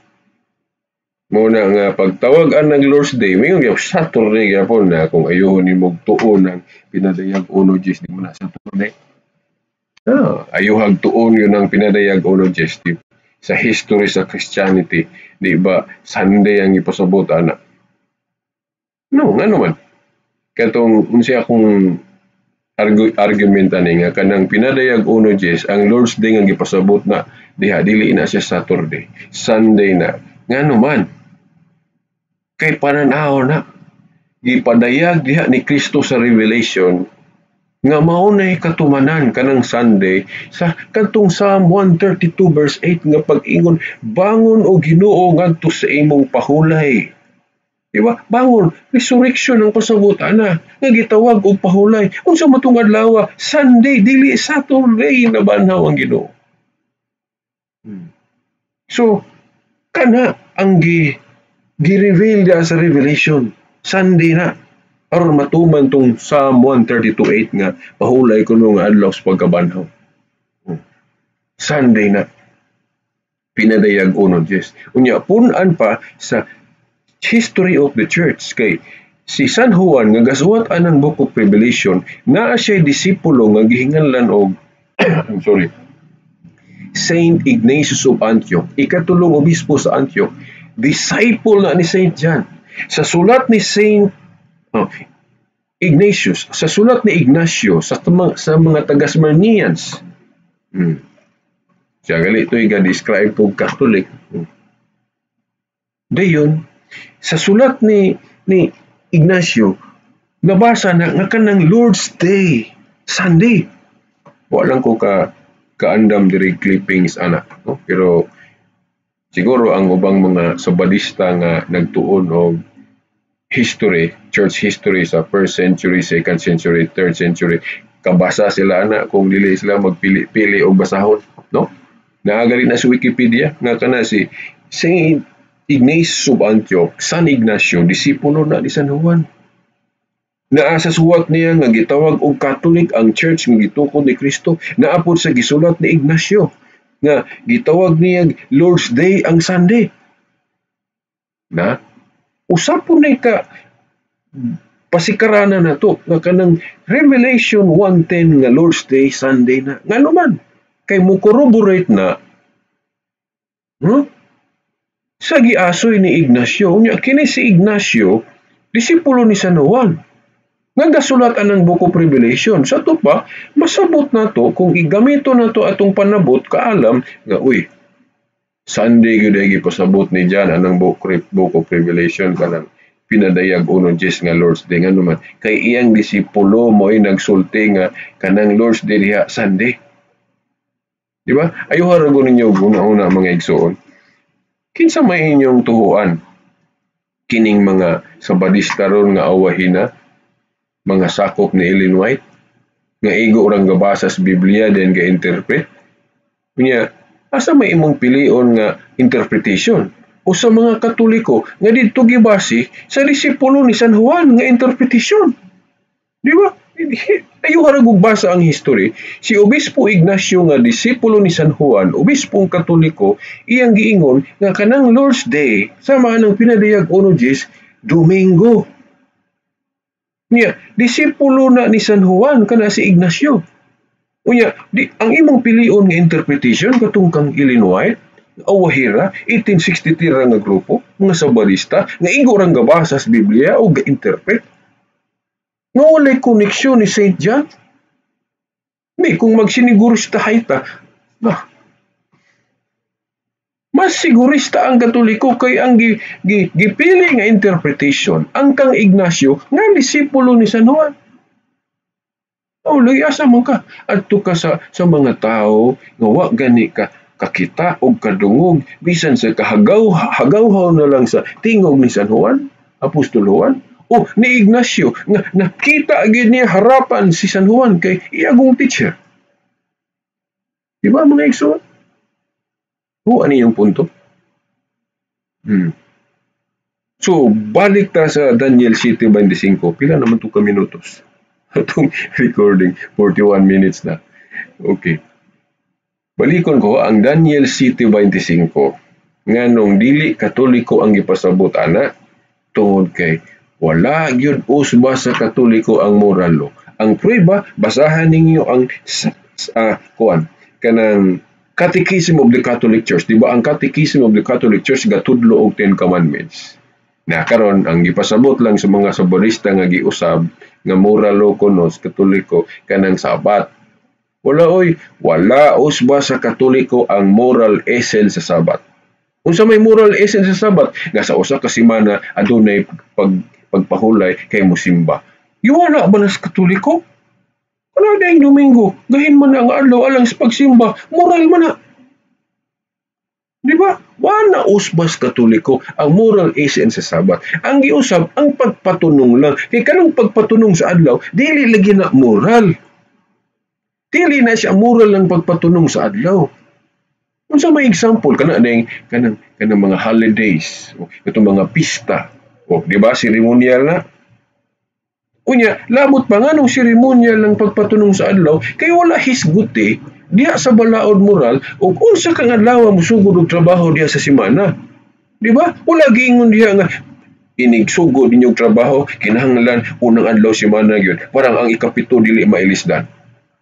Muna nga pagtawag ang Lord's Day, moingon gyud Saturday gyapon na kung ayuhon nimo tuon ang Pinadayag 1:10, di mo na Saturday. Ayuhag tuon yun ang Pinadayag 1:10 sa history sa Christianity, di ba Sunday ang ipasabot ana? No, ngano man? Katong unsa akong argument ani nga kanang Pinadayag 1:10, ang Lord's Day nga gipasabot na diha dili na siya Saturday, Sunday na. Ngano man? Kay panan-aw na gipadayag diha ni Kristo sa Revelation nga mao nay katumanan kanang Sunday sa kadtong Psalm 132 verse 8 nga pag-ingon, bangon o Ginoo ngadto sa imong pahulay. Diba? Bangon, resurrection ang pasabot ana nga gitawag og pahulay. Unsa matong adlaw? Sunday, dili Saturday na banhaw ang Ginoo. So kana ang gi-reveal diha sa Revelation, Sunday na aron matuman tong Psalm 132:8 nga pahulay kuno nga adlaw sa pagkabanhaw. Sunday na. Pinadayag 1:10. Unya pun-an pa sa history of the church kay si San Juan nga gasuwat anang Book of Revelation, naa siya disipulo nga gihinganlan og I'm sorry, Saint Ignatius of Antioch, ikatulong obispo sa Antioch, disciple na ni Saint John. Sa sulat ni Saint Ignatius, sa sulat ni Ignacio sa mga taga-Smyrnians. Siya gali ito i-describe og Catholic. Dayon, sa sulat ni Ignacio, nabasa na nga kanang Lord's Day, Sunday. Wala lang ko kaandam diri clippings ana, no? Pero siguro ang ubang mga Sabadista nga nagtuon og history, church history sa first century, second century, third century, kabasa sila ana kung dili sila magpili-pili og basahon, no? Naagali na sa Wikipedia nga kana si Saint Ignatius of Antioch, San Ignacio, disipulo na ni San Juan. Naa sa suwat niya nga gitawag og Catholic ang church nga gitukod ni Kristo. Naapod sa gisulat ni Ignacio nga gitawag niya Lord's Day ang Sunday. Na usap po ni ka pasikarana na to nga kanang Revelation 1:10 nga Lord's Day Sunday na. Ngano man kay mo corroborate na, huh? Sa giasoy ni Ignacio. Unya kini si Ignacio disipulo ni San Juan nga gasulat anang Book of Revelation. Sa to pa masabot na to kung igamito na to atong panabot kaalam nga uy Sunday gyud ay gipasabot ni John anang Book of Revelation kanang Pinadayag 1:10 nga Lord's Day. Ngano man? Kay iyang disipulo mo'y nagsulti nga kanang Lord's Day diha Sunday. Di ba? Ayuha ra gud ninyo una-una, mga igsoon. Kinsa may inyong tuhuan? Kining mga Sabadista ron nga awahina, mga sakop ni Ellen White, nga igo orang gabasa sa Biblia then ga-interpret? Unya, asa may imong pilion nga interpretation? O sa mga Katoliko nga didto gibase sa disipulo ni San Juan nga interpretation? Di ba? Ayuha ra gug basa ang history. Si Obispo Ignacio nga disipulo ni San Juan, obispong Katoliko, iyang giingon nga kanang Lord's Day sama anang Pinadayag 1:10, Domingo. Niya, disipulo na ni San Juan kana si Ignacio. Unya, di, ang imong pilion nga interpretation katong kang Ellen White, awahira, 1863 ra nga grupo, mga Sabadista, nga igo rang gabasa sa Biblia o ga-interpret. Nga walay koneksyon ni St. John. May kung magsinigurista hayta, bah, mas sigurista ang Katoliko kay ang gipili nga interpretation ang kang Ignacio nga disipulo ni San Juan. Oh, lagi asa man ka? Adto ka sa mga tao nga wa gani ka kakita og kadungog bisan sa kahagaw hagawhaw na lang sa tingog ni San Juan, Apostol Juan, o ni Ignacio nga nakita gyud niya harapan si San Juan kay iyagong teacher. Di ba, mga igsoon? O ano yung punto? So, balik ta sa Daniel 7:25. Pila naman to ka minutos? Atong recording, 41 minutes na. Okay. Balikon ko ang Daniel 7:25. Nganong dili Katoliko ang gipasabot ana? Tungod kay wala gyud usba sa Katoliko ang moral law. Ang prueba, basahan ninyo ang kuan kanang Catechism of the Catholic Church. Di ba ang Catechism of the Catholic Church gatudlo og Ten Commandments? Na karon ang gipasabot lang sa mga Sabadista nga giusab nga moral law kuno sa Katoliko kanang Sabat. Wala oy, wala usba sa Katoliko ang moral essence sa Sabat. Unsa may moral essence sa Sabat? Nga sa usa ka semana adunay pagpahulay kay musimba. Iwala ba na sa Katoliko? Wala na yung Domingo. Gahin man ang adlaw alang sa pagsimba. Moral man na. Di ba? Wala usbas Katoliko ang moral essence sa Sabat. Ang giusab, ang pagpatunong lang. Kay kanang pagpatunong sa adlaw, dili lagi na moral. Dili na siya moral ang pagpatunong sa adlaw. Unsa may example kana ning kanang mga holidays, o itong mga pista. O, di ba seremonyal na? Unya, labot pa nga nung seremonyal ng pagpatunong sa adlaw kay wala hisguti diha sa balaod moral ug unsa kang adlaw mosugod og trabaho diha sa semana. Di ba? Wala giingon diha nga inigsugod ninyong trabaho kinahanglan unang adlaw semana gyud. Parang ang 7 dili mailisdan.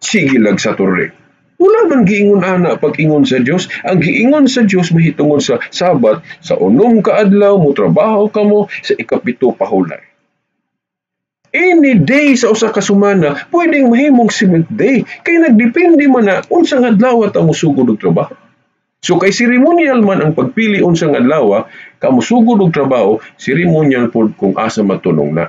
Sige lag Saturday. Wala man giingon ana pag-ingon sa Dios. Ang giingon sa Dios mahitungod sa Sabat, sa 6 ka adlaw mo trabaho kamo, sa 7 pahulay. Any day sa usa ka semana pwedeng mahimong seventh day kay nagdepende man na unsang adlaw ta mosugod og trabaho. So kay ceremonial man ang pagpili unsang adlaw ka mosugod og trabaho, ceremonial pod kung asa matunong na.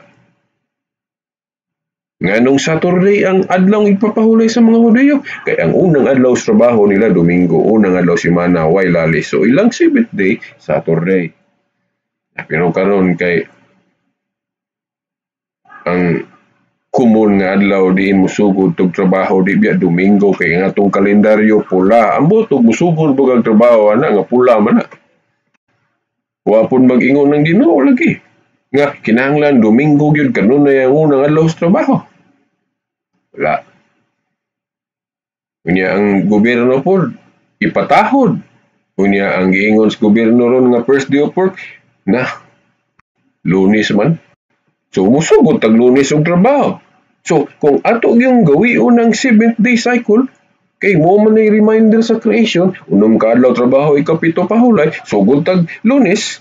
Nganong Saturday ang adlaw ipapahulay sa mga Hudiyo? Kay ang unang adlaw sa trabaho nila Domingo, unang adlaw semana way lali. So ilang seventh day Saturday. Pero karon kay ang common nga adlaw diin mosugod tog trabaho di biya Domingo kay nga atong kalendaryo pula. Ambot og mosugod bug ang trabaho ana nga pula man na. Wa pud mag-ingon ng Ginoo lagi nga kinahanglan Domingo gyud kanunay ang unang adlaw sa trabaho. Wala. Unya ang gobyerno pod ipatahod. Unya ang giingon sa gobyerno ron nga first day of work na Lunes man. So musugod tag Lunes og trabaho. So kung ato gyung gawion ang seventh day cycle kay mo man ay reminder sa creation, 6 ka adlaw trabaho, 7 pahulay, sugod tag Lunes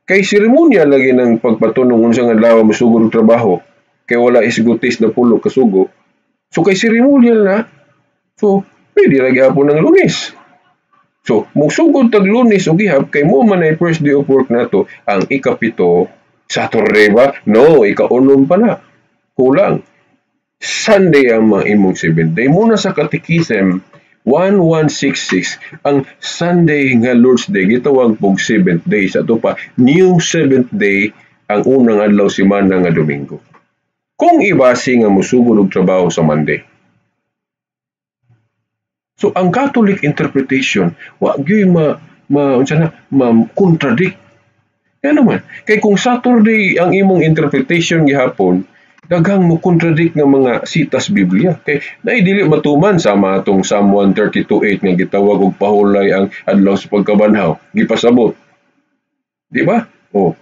kay seremonya lagi ng pagpatunong unsang adlaw mosugod og trabaho kay wala isgutis na pulo kasugo. So kay seremonyal na, so pwede ra gyapon ng Lunes. So musugod tag Lunes og gihap kay mo man ay first day of work nato ang 7 Saturday ba? No, ika-unom pa na. Kulang. Sunday ang mga imong seventh day. Muna sa Catechism 1166, ang Sunday nga Lord's Day gitawag pog seventh day. Sa ato pa, new seventh day ang unang adlaw semana nga Domingo. Kung ibase nga mosugod og trabaho sa Monday. So ang Catholic interpretation wa gyud ma ma unsa na ma contradict. Kaya naman, kay kung Saturday ang imong interpretation gihapon, daghang mo contradict nga mga sitas Biblia. Kay naay dili matuman sama atong Psalm 132:8 nga gitawag og pahulay ang adlaw sa pagkabanhaw, gipasabot. Di ba? Oh.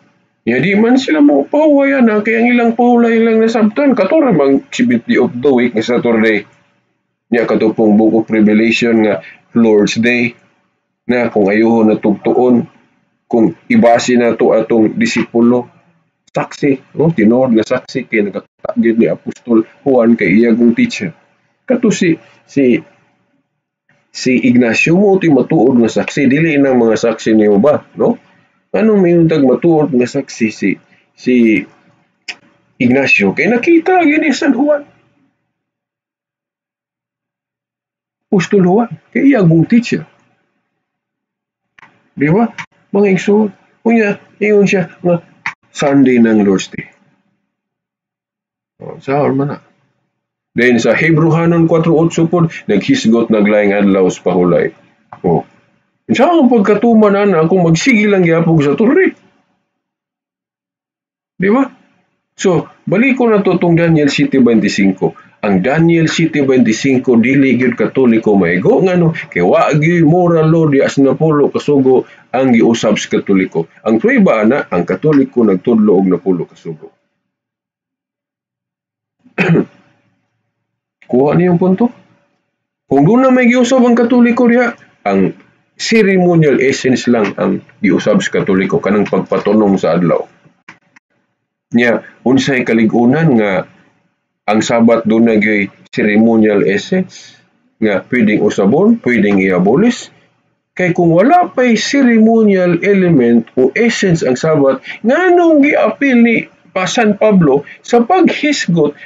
Ya di man sila mo pahuway ana kay ang ilang pahulay lang nasabtan kato ra mang 70 of the week nga Saturday. Nya kato pong Book of Revelation nga Lord's Day na kung ayuho na tugtuon, kung ibase na to atong disipulo saksi, no, tinuod nga saksi kay nakakita gyud ni Apostol Juan kay iya kong teacher. Kato si Ignacio mo ti matuod nga saksi, dili nang mga saksi niyo ba, no? Anong mayon tag matuod nga saksi si Ignacio kay nakita gyud ni San Juan. Apostol Juan kay iya kong teacher. Di ba? Mga igsoon. Unya, ingon siya nga Sunday ng Lord's Day. O, sa man na. Then sa Hebrew-hanon 4:8 pod, naghisgot naglaing adlaw sa pahulay. O. Sa ang pagkatuman ana kung magsige lang gyapon sa Torre. Di ba? So, baliko na to tong Daniel 7:25. Ang Daniel 7:25 dili gyud Katoliko maigo ngano kay wa gyud moral law di as napulo kasugo ang giusab sa Katoliko. Ang prueba ana, ang Katoliko nagtudlo og napulo kasugo. Kuha niyong punto. Kung doon na may giusab ang Katoliko diha, ang ceremonial essence lang ang giusab sa Katoliko kanang pagpatunong sa adlaw. Nya unsay kalig-unan nga ang Sabat doon na gyud ceremonial essence nga pwedeng usabon, pwedeng i-abolish. Kay kung wala pa'y ceremonial element o essence ang Sabat, nganong giapil ni San Pablo sa paghisgot,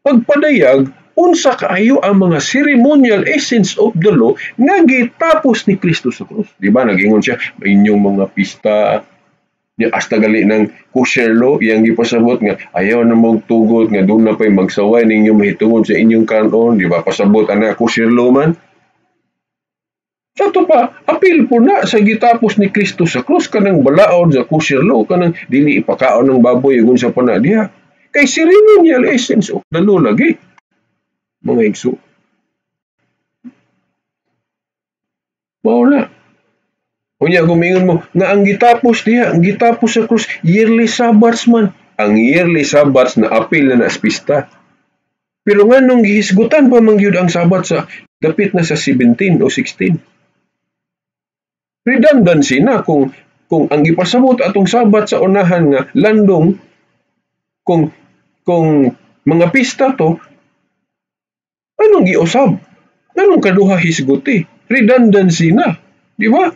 pagpadayag, unsa kaayo ang mga ceremonial essence of the law nga gitapos ni Kristo sa krus. Di ba? Nag-ingon siya, inyong mga pista, hasta gali ng kosher law, iyang gipasabot nga ayaw na mong tugot nga doon na pa'y magsaway ninyo mahitungod sa inyong kanon, di ba? Pasabot ana kosher law man. Sa to pa, apil po na sa gitapos ni Kristo sa krus kanang balaod sa kosher law, kanang dili ipakaon ng baboy ug unsa pa na diha. Kay ceremonial essence of the law lagi, mga igso. Mao na. Unya gumingon mo nga ang gitapos diha, ang gitapos sa krus, yearly Sabbaths man. Ang yearly Sabbaths na apil na na pista. Pero nganong gihisgutan pa man gyud ang Sabbath sa dapit na sa 17 o 16. Redundancy na kung ang gipasabot atong Sabbath sa unahan nga landong kung mga pista to, anong giusab? Anong kaduha hisguti? Redundancy na, di ba?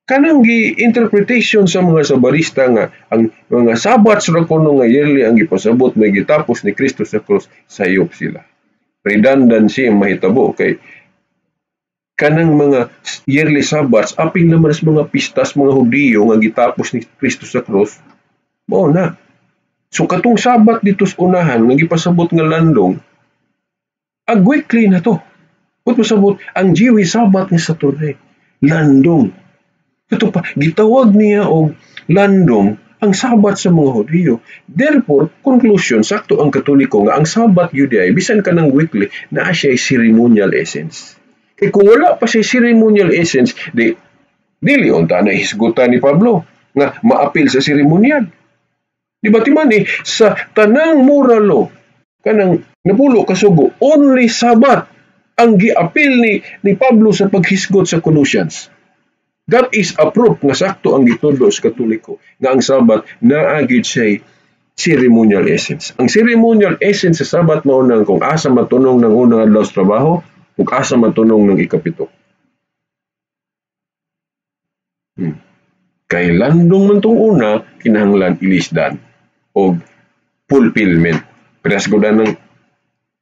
Kanang gi-interpretation sa mga sabarista nga ang mga Sabbaths ra kuno nga yearly ang gipasabot may gitapos ni Kristo sa krus, sayop sila. Redundancy ang mahitabo kay kanang mga yearly Sabbaths apil naman sa mga pistas mga Hudiyo nga gitapos ni Kristo sa krus, mao na. So katong Sabat dito sa unahan nga gipasabot nga landong, ag weekly na to. Ut pasabot ang Jewish Sabbath ni Saturday, landong. Ito pa, gitawag niya og landong ang Sabat sa mga Hudiyo. Therefore, conclusion, sakto ang Katoliko nga ang Sabat yun ay, bisan ka ng weekly, naa siya ceremonial essence. Kaya kung wala pa siya ceremonial essence, di, dili unta na hisgutan ni Pablo nga maapil sa ceremonial. Di ba timan eh, sa tanang moral law, kanang napulo kasugo, only Sabat ang giapil ni Pablo sa paghisgot sa Colossians. That is a proof nga sakto ang gitudlo sa Katoliko nga ang Sabat naa gyud siya ceremonial essence. Ang ceremonial essence sa Sabat mao nang kung asa matunong ng unang adlaw sa trabaho ug asa matunong ng ikapito. Kay landong man tong una, kinahanglan ilisdan og fulfillment. Parehas gud ng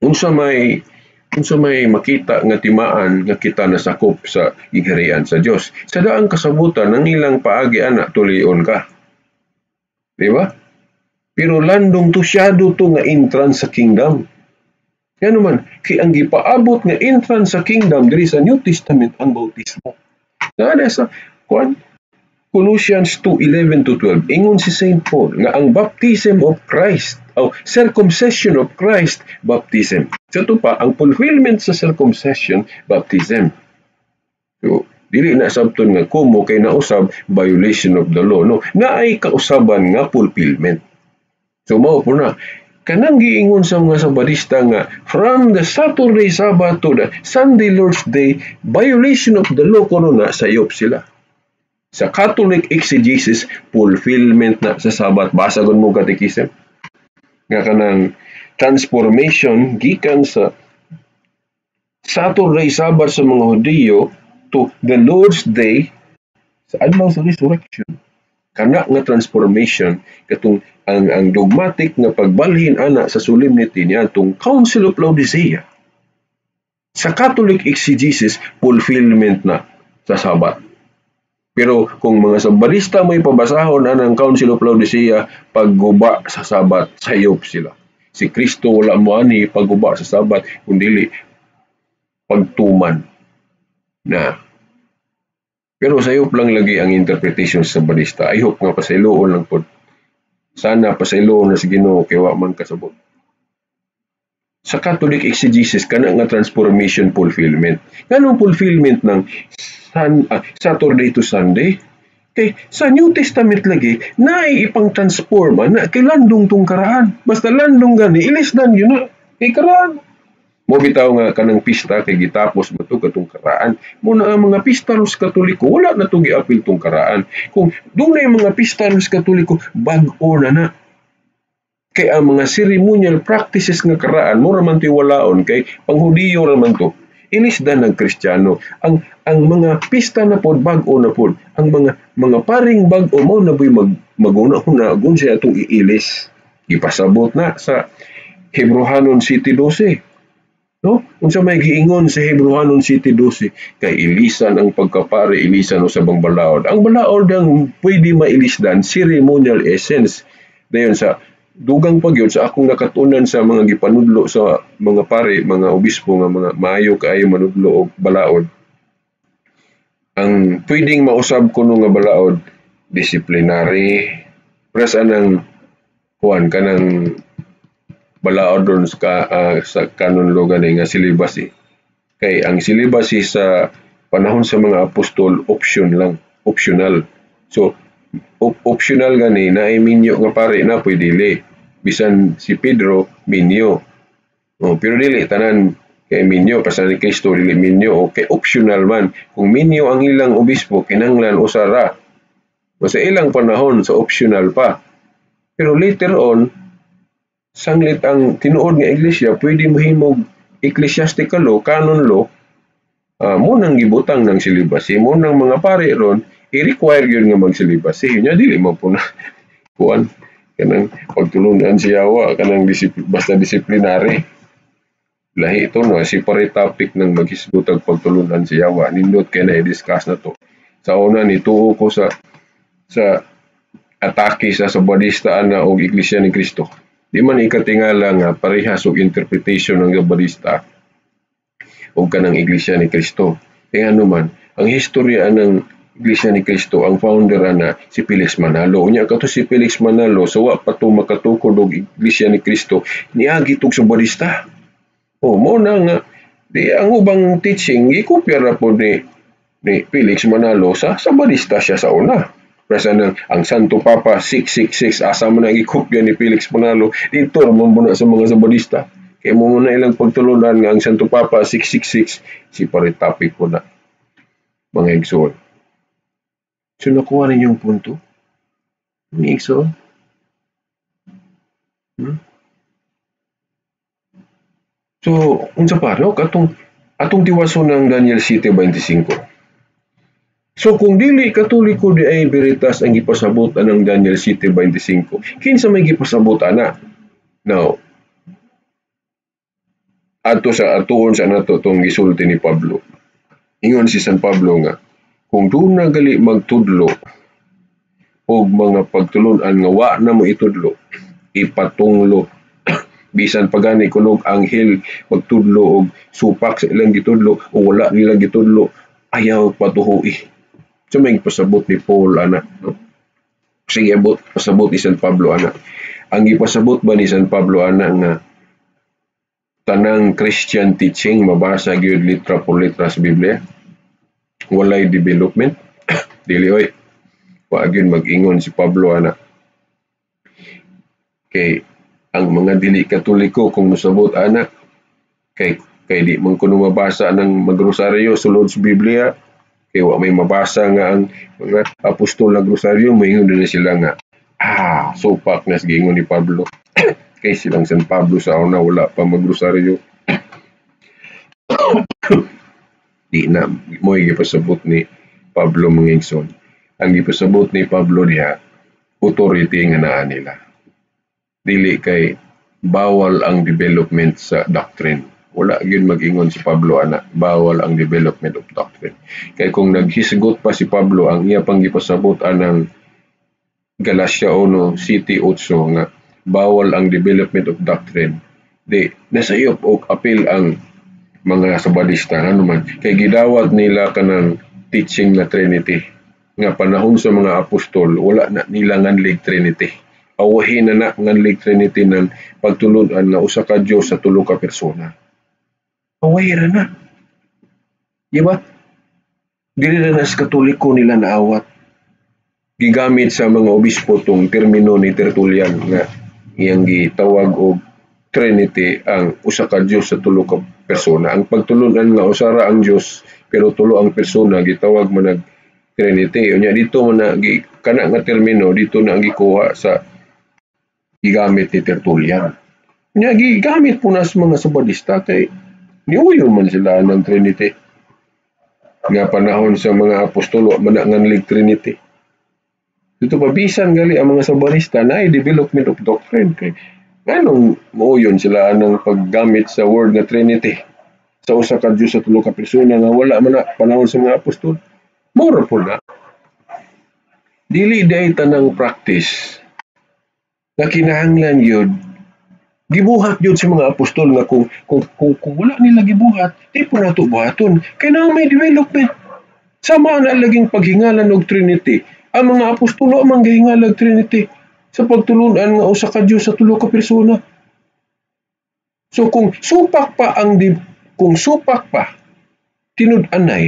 unsa may makita nga timaan nga kita nasakop sa gingharian sa Dios. Sa daang kasabutan, ang ilang paagi ana, tulion ka. Di ba? Pero landong to shadow to nga entrance sa kingdom. Yan naman, kay ang gipaabot nga entrance sa kingdom diri sa New Testament ang bautismo. Naa sa kuan, Colossians 2:11 to 12, ingon si Saint Paul nga ang baptism of Christ o circumcision of Christ baptism. So ito pa ang fulfillment sa circumcision baptism. So dili na sabton nga kumo kay nausab violation of the law, no, naay kausaban nga fulfillment. So mao po na kanang giingon sa mga Sabadista nga from the Saturday Sabbath to the Sunday Lord's Day, violation of the law kuno na, sayop sila. Sa Catholic exegesis, fulfillment na sa Sabat. Basa gun mo catechism. Nga kanang transformation gikan sa Saturday Sabbath sa mga Hudiyo to the Lord's Day sa adlaw sa resurrection. Kana nga transformation katong ang dogmatic nga pagbalhin ana sa solemnity niya atong Council of Laodicea. Sa Catholic exegesis, fulfillment na sa Sabat. Pero kung mga Sabadista may pabasahon anang Council of Laodicea, pagguba sa Sabat, sayop sila. Si Kristo wala mo ani pagguba sa Sabat, kundili pagtuman na. Pero sayop lang lagi ang interpretation sa Sabadista. I hope nga pasayloon lang pod. Sana pasayloon na sa Ginoo kay wa man kasabot. Sa Catholic exegesis, kana nga transformation fulfillment. Nganong fulfillment ng Saturday to Sunday? Kay sa New Testament lagi, naay ipang transform ana kay landong tong karaan. Basta landong gani, ilisdan yun na kay karaan. Mo bitaw nga kanang pista kay gitapos ba to katong karaan. Mo na ang mga pista los Katoliko wala na to giapil tong karaan. Kung dunay mga pista los Katoliko, bag-o na na. Kay ang mga ceremonial practices nga karaan mo ra man to'y walaon kay panghudiyo ra man to. Ilisdan ng Kristiyano. Ang mga pista na pod, bag-o na pod. Ang mga paring bag-o mo na boy maguna-una gun siya atong iilis. Ipasabot na sa Hebrohanon 7:12. No? Unsa may giingon sa Hebrohanon 7:12, kay ilisan ang pagkapari, ilisan usab ang balaod. Ang balaod ang pwede mailisdan, ceremonial essence. Dayon sa dugang pagyud sa akong nakatunan sa mga gipanudlo sa mga pare, mga obispo nga mga maayo kaayo manudlo og balaod. Ang pwedeng mausab kuno nga balaod, disciplinary, pres anang kuan kanang balaod doon sa canon law gani nga celibacy. Kay ang celibacy sa panahon sa mga apostol, option lang, optional. So optional gani na minyo nga pare na pwede dili. Bisan si Pedro minyo. Oh, pero dili tanan kay minyo, pasan ni Kristo dili minyo, okay, optional man. Kung minyo ang ilang obispo, kinahanglan usa ra. O sa ilang panahon sa optional pa. Pero later on, sanglit ang tinuod nga iglesia pwede mahimog ecclesiastical law, canon law, mo nang gibutang ng celibacy, mo nang mga pare ron i-require yun nga mag-celibacy. Nya dili man po na kuan kanang pagtulunan siya wa kanang basta disciplinary. Lahi ito, no, separate topic ng maghisgot ang pagtulunan siya wa. Nindot kay na i-discuss na to. Sa una nituo ko sa atake sa Sabadista ana og Iglesia ni Cristo. Di man ikatingala nga parehas og interpretation ng Sabadista og kanang Iglesia ni Cristo. Kaya ano man, ang historya ng Iglesia ni Cristo, ang founder ana si Felix Manalo. Unya kato si Felix Manalo, sa wa pa to makatukod og Iglesia ni Cristo, niagi tog Sabadista. O mo na nga di ang ubang teaching gikopya ra pod ni Felix Manalo sa Sabadista siya sa una. Presa ng ang Santo Papa 666, asa man ang gikopya ni Felix Manalo dito ra man na sa mga Sabadista. Kay mo na ilang pagtulunan nga ang Santo Papa 666, separate topic po na mga igsoon. So nakuha ninyong punto? Mga igsoon? So, unsa pa, no? Katong atong tiwason ng Daniel 7:25. So kung dili Katoliko di ay Veritas ang gipasabot anang Daniel 7:25, kinsa may gipasabot ana? Now, adto sa atuon sa nato tong gisulti ni Pablo. Ingon si San Pablo nga kung duna gali magtudlo og mga pagtulun-an nga wa na mo itudlo, ipatunglo. Bisan pa gani kunog anghel magtudlo og supak sa ilang gitudlo o wala nilang gitudlo, ayaw patuhui. So may pasabot ni Paul ana, no? Sige, abot pasabot ni San Pablo ana. Ang gipasabot ba ni San Pablo ana nga tanang Christian teaching mabasa gyud litra por litra sa Biblia? Walay development? Dili oy. Wa gyud mag-ingon si Pablo ana. Kay ang mga dili Katoliko kung mosabot ana, kay kay di man kuno mabasa ng magrosaryo sulod sa Biblia, kay wa may mabasa nga ang mga apostol nagrosaryo, moingon din sila nga supak na sa giingon ni Pablo. Kay silang San Pablo sa una wala pa magrosaryo. Di na mo'y gipasabot ni Pablo, mga igsoon. Ang gipasabot ni Pablo diha, authority nga naa nila. Dili kay bawal ang development sa doctrine. Wala gyud mag-ingon si Pablo ana, bawal ang development of doctrine. Kay kung naghisgot pa si Pablo, ang iya pang gipasabot anang Galatia 1:7-8 nga bawal ang development of doctrine, di nasayop og apil ang mga Sabadista. Ano man kay gidawat nila kanang teaching na Trinity nga panahon sa mga apostol wala na nila nganlig Trinity. Awahin na na nganlig Trinity ng pagtulun-an nga usa ka Dios sa tulo ka persona. Away ra na. Di ba? Dili na sa Katoliko nila naawat. Gigamit sa mga obispo tong termino ni Tertullian nga iyang gitawag og Trinity ang usa ka Dios sa tulo ka persona. Ang pagtulun-an nga usa ra ang Dios pero tulo ang persona gitawag man nag Trinity. Unya dito man na kana nga termino dito na ang gikuha sa gigamit ni Tertullian. Unya gigamit po na sa mga Sabadista kay niuyon man sila ng Trinity. Nga panahon sa mga apostolo man na nganlig Trinity. Dito pa bisan gali ang mga Sabadista na ay development of doctrine kay nganong muuyon sila anang paggamit sa word nga Trinity sa usa ka Dios sa tulo ka persona nga wala man na panahon sa mga apostol. Mura po na. Dili day tanang practice nga kinahanglan gyud gibuhat gyud sa mga apostol nga kung wala nila gibuhat, di po nato buhaton kay naa may development. Sama na laging paghingalan og Trinity. Ang mga apostolo man gihingalan og Trinity sa pagtulun-an nga usa ka Dios sa tulo ka persona. So kung supak pa tinud-anay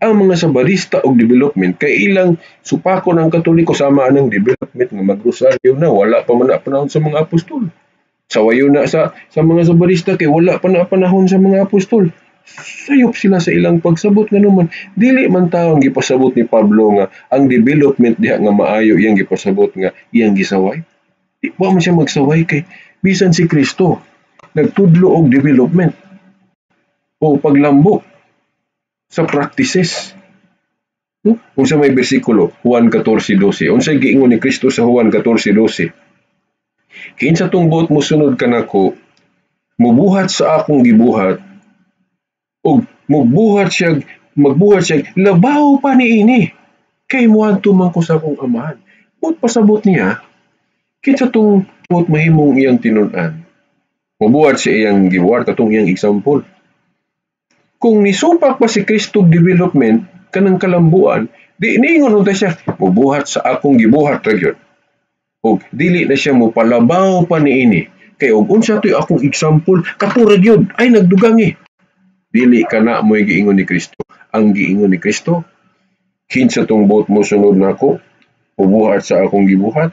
ang mga Sabadista og development kay ilang supakon ang Katoliko sama anang development nga magrosaryo na wala pa man na panahon sa mga apostol. Sawayo na sa mga Sabadista kay wala pa na panahon sa mga apostol. Sayop sila sa ilang pagsabot nga naman. Dili man tawo ang gipasabot ni Pablo nga ang development diha nga maayo iyang gipasabot nga iyang gisaway. Di wa man siya magsaway kay bisan si Kristo nagtudlo og development o paglambo sa practices. No? Unsa may bersikulo Juan 14:12. Unsay giingon ni Kristo sa Juan 14:12? Kinsa tong buot mosunod kanako, mubuhat sa akong gibuhat, og magbuhat siya labaw pa niini kay moadto man ko sa akong Amahan. Buot pasabot niya kinsa tong buot mahimong iyang tinun-an, mubuhat siya iyang gibuhat katong iyang example. Kung nisupak pa si Kristo development kanang kalambuan, di niingon unta siya mubuhat sa akong gibuhat ra gyud. Og dili na siya mopalabaw pa niini kay og unsa toy akong example katura gyud ay nagdugangi. Dili kana mo'y giingon ni Kristo. Ang giingon ni Kristo, kinsa tong buot mo sunod nako, mubuhat sa akong gibuhat,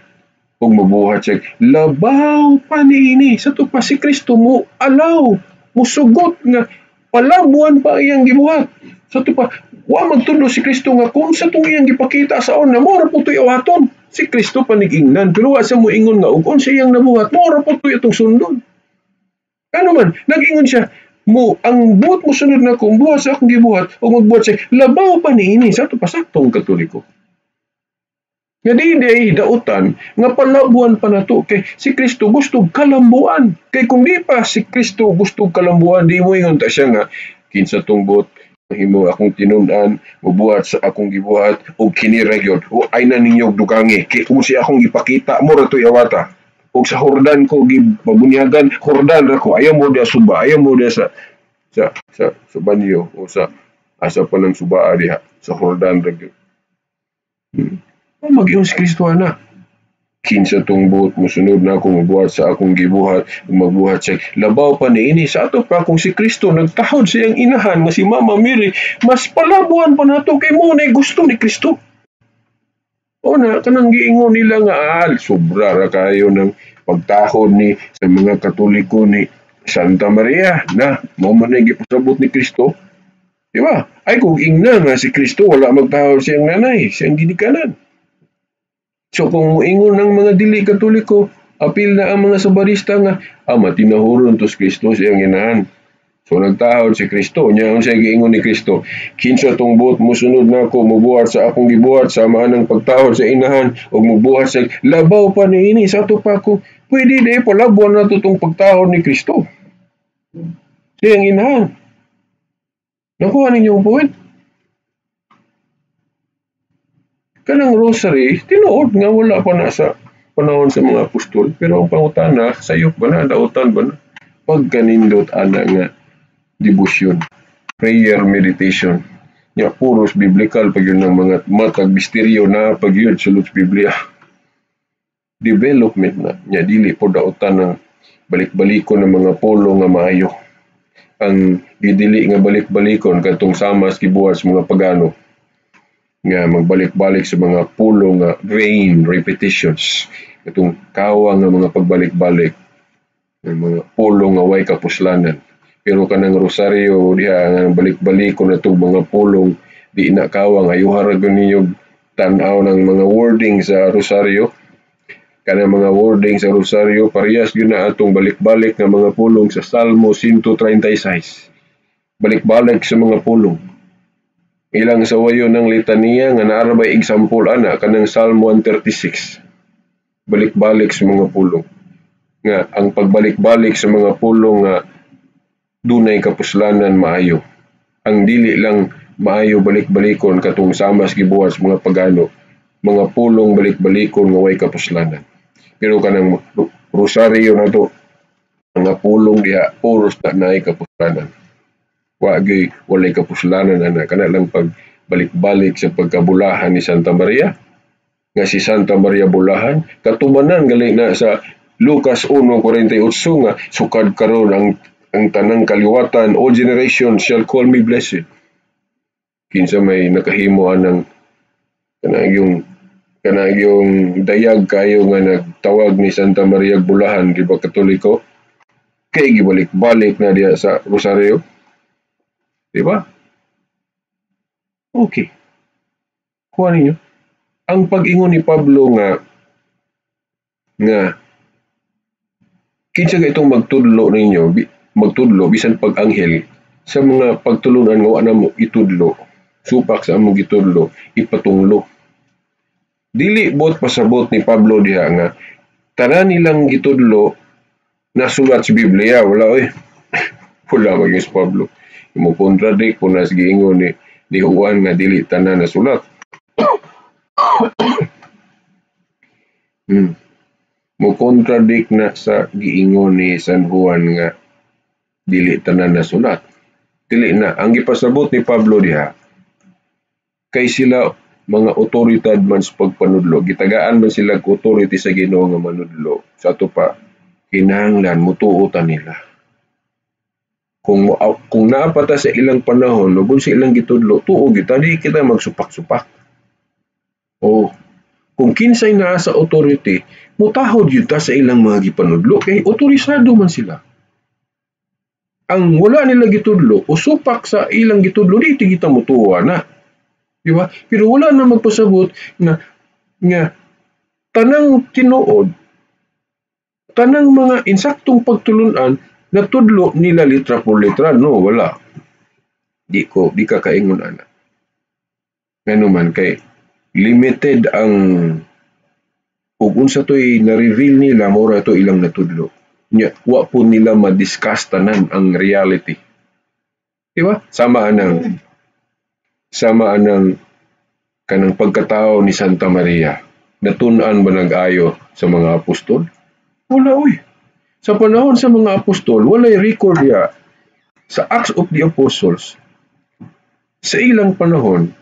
ug mubuhat siya labaw pa niini. Sa to pa si Kristo mo alaw, musugot nga palabuan pa iyang gibuhat. Sa to pa wa magtudlo si Kristo nga kung sa tong iyang gipakita sa una mo ra po to'y awaton. Si Kristo panigingnan pero wa siya moingon nga og unsa iyang nabuhat mo ra po to'y atong sundon. Ano man nag-ingon siya, Mo ang buot mo sunod na kung buhat sa akong gibuhat o magbuhat sa labaw pa niini sa ato pasaktong Katoliko. Nga di ay dautan nga palabuan pa nato kay si Kristo gusto kalambuan. Kay kung di pa si Kristo gusto kalambuan, di mo ingon ta siya nga kinsa tong buot himo akong tinun-an, mobuhat sa akong gibuhat og kini ra gyud o ay na ninyo dugangi kay kung si akong gipakita mo ra to'y awata. Og sa Jordan ko gibabunyagan, Jordan ra ko, ayaw mo dia suba, ayaw mo dia sa banyo o sa asa pa ng subaa diha sa Jordan ra gyud. Mag-ingon si Kristo ana. Kinsa tong buot mosunod na akong mobuhat sa akong gibuhat ug magbuhat siya labaw pa niini sa ato pa kung si Kristo nagtahod sa iyang inahan nga si Mama Mary, mas palabuan pa nato kay mo na gusto ni Kristo. O na kanang giingon nila nga sobra ra kayo ng pagtahod ni sa mga Katoliko ni Santa Maria na mao man ay gipasabot ni Kristo. Di ba? Ay kung ingna nga si Kristo wala magtahod siyang nanay, siyang ginikanan. So kung moingon ang mga dili Katoliko, apil na ang mga sabarista nga matinahuron to si Kristo siyang inahan. So nagtahod si Kristo, nya unsa giingon ni Kristo? Kinsa tong buot mosunod nako, mobuhat sa akong gibuhat sa maanang pagtahod sa inahan ug mobuhat sa labaw pa niini sa ato pa ko pwede di palabuan nato tong pagtahod ni Kristo. Siyang inahan. Nakuha ninyo ang point? Kanang rosary, tinuod nga wala pa na sa panahon sa mga apostol, pero ang pangutana, sayop ba na, dautan ba na? Pagkanindot ana nga devotion, prayer, meditation, nya puros biblical pag yun ng mga matag misteryo na pag yun sulod sa Biblia. Development na, nya dili po dautan ng balik-balikon ng mga polo nga maayo. Ang gidili nga balik-balikon katong samas gibuhat sa mga pagano, nga magbalik-balik sa mga pulo nga vain repetitions, katong kawa nga mga pagbalik-balik ng mga pulo nga way kapuslanan. Pero kanang rosaryo diha nga balik-balikon na itong mga pulong di na kawang, ayuha ra gyud ninyo tan-aw ng mga wording sa rosaryo. Kanang mga wording sa rosaryo parehas gyud na atong balik-balik nga mga pulong sa Salmo 136. Balik-balik sa mga pulong. Ilang sawayo ng litaniya nga naa ra bay example ana kanang Psalm 136. Balik-balik sa mga pulong. Nga ang pagbalik-balik sa mga pulong nga dunay kapuslanan maayo. Ang dili lang maayo balik-balikon katong samas gibuhat sa mga pagano, mga pulong balik-balikon nga way kapuslanan. Pero kanang rosaryo nato, mga pulong diha puros na naay kapuslanan. Wa gyud walay kapuslanan ana, kana lang pagbalik-balik sa pagkabulahan ni Santa Maria. Nga si Santa Maria bulahan, katubanan gali na sa Lucas 1:48 nga sukad karon ang tanang kaliwatan, all generations shall call me blessed. Kinsa may nakahimo anang kanang yung dayag kayo nga nagtawag ni Santa Maria bulahan, di ba Katoliko? Kay gibalik-balik na diha sa Rosario. Di ba? Okay. Kuha ninyo. Ang pag-ingon ni Pablo nga kinsa ka itong magtudlo ninyo, magtudlo bisan pag-anghel sa mga pagtulunan nga wa na mo itudlo, supak sa among gitudlo, ipatunglo. Dili bot pasabot ni Pablo diha nga tanan nilang gitudlo nasulat sa Biblia, wala oy. Wala man si Pablo. Mo contradict po na giingon ni Juan nga dili tanan nasulat. Mo contradict na sa giingon ni San Juan nga dili tanan nasulat. Dili na ang gipasabot ni Pablo diha kay sila mga otoridad man sa pagpanudlo, gitagaan man sila og authority sa Ginoo nga manudlo. Sa ato pa kinahanglan mutuo ta nila. Kung naa pa ta sa ilang panahon ug sa ilang gitudlo, tuo gyud ta, di kita magsupak-supak. O kung kinsay naa sa authority, mutahod gyud ta sa ilang mga gipanudlo kay otorisado man sila. Ang wala nila gitudlo o supak sa ilang gitudlo, di kita mutuwa na. Di ba? Pero wala na magpasabot nga tanang tinuod, tanang mga insaktong pagtulunan Natudlo nila litra por litra? No, wala. Di ka kaingon ana. Ngano man kay limited ang ug unsa to'y na-reveal nila, mura to ilang natudlo. Nya, wa po nila ma-discuss tanan ang reality. Di ba? Sama anang kanang pagkatao ni Santa Maria. Natun-an ba nag-ayo sa mga apostol? Wala, uy. Sa panahon sa mga apostol, walay record ya sa Acts of the Apostles. Sa ilang panahon,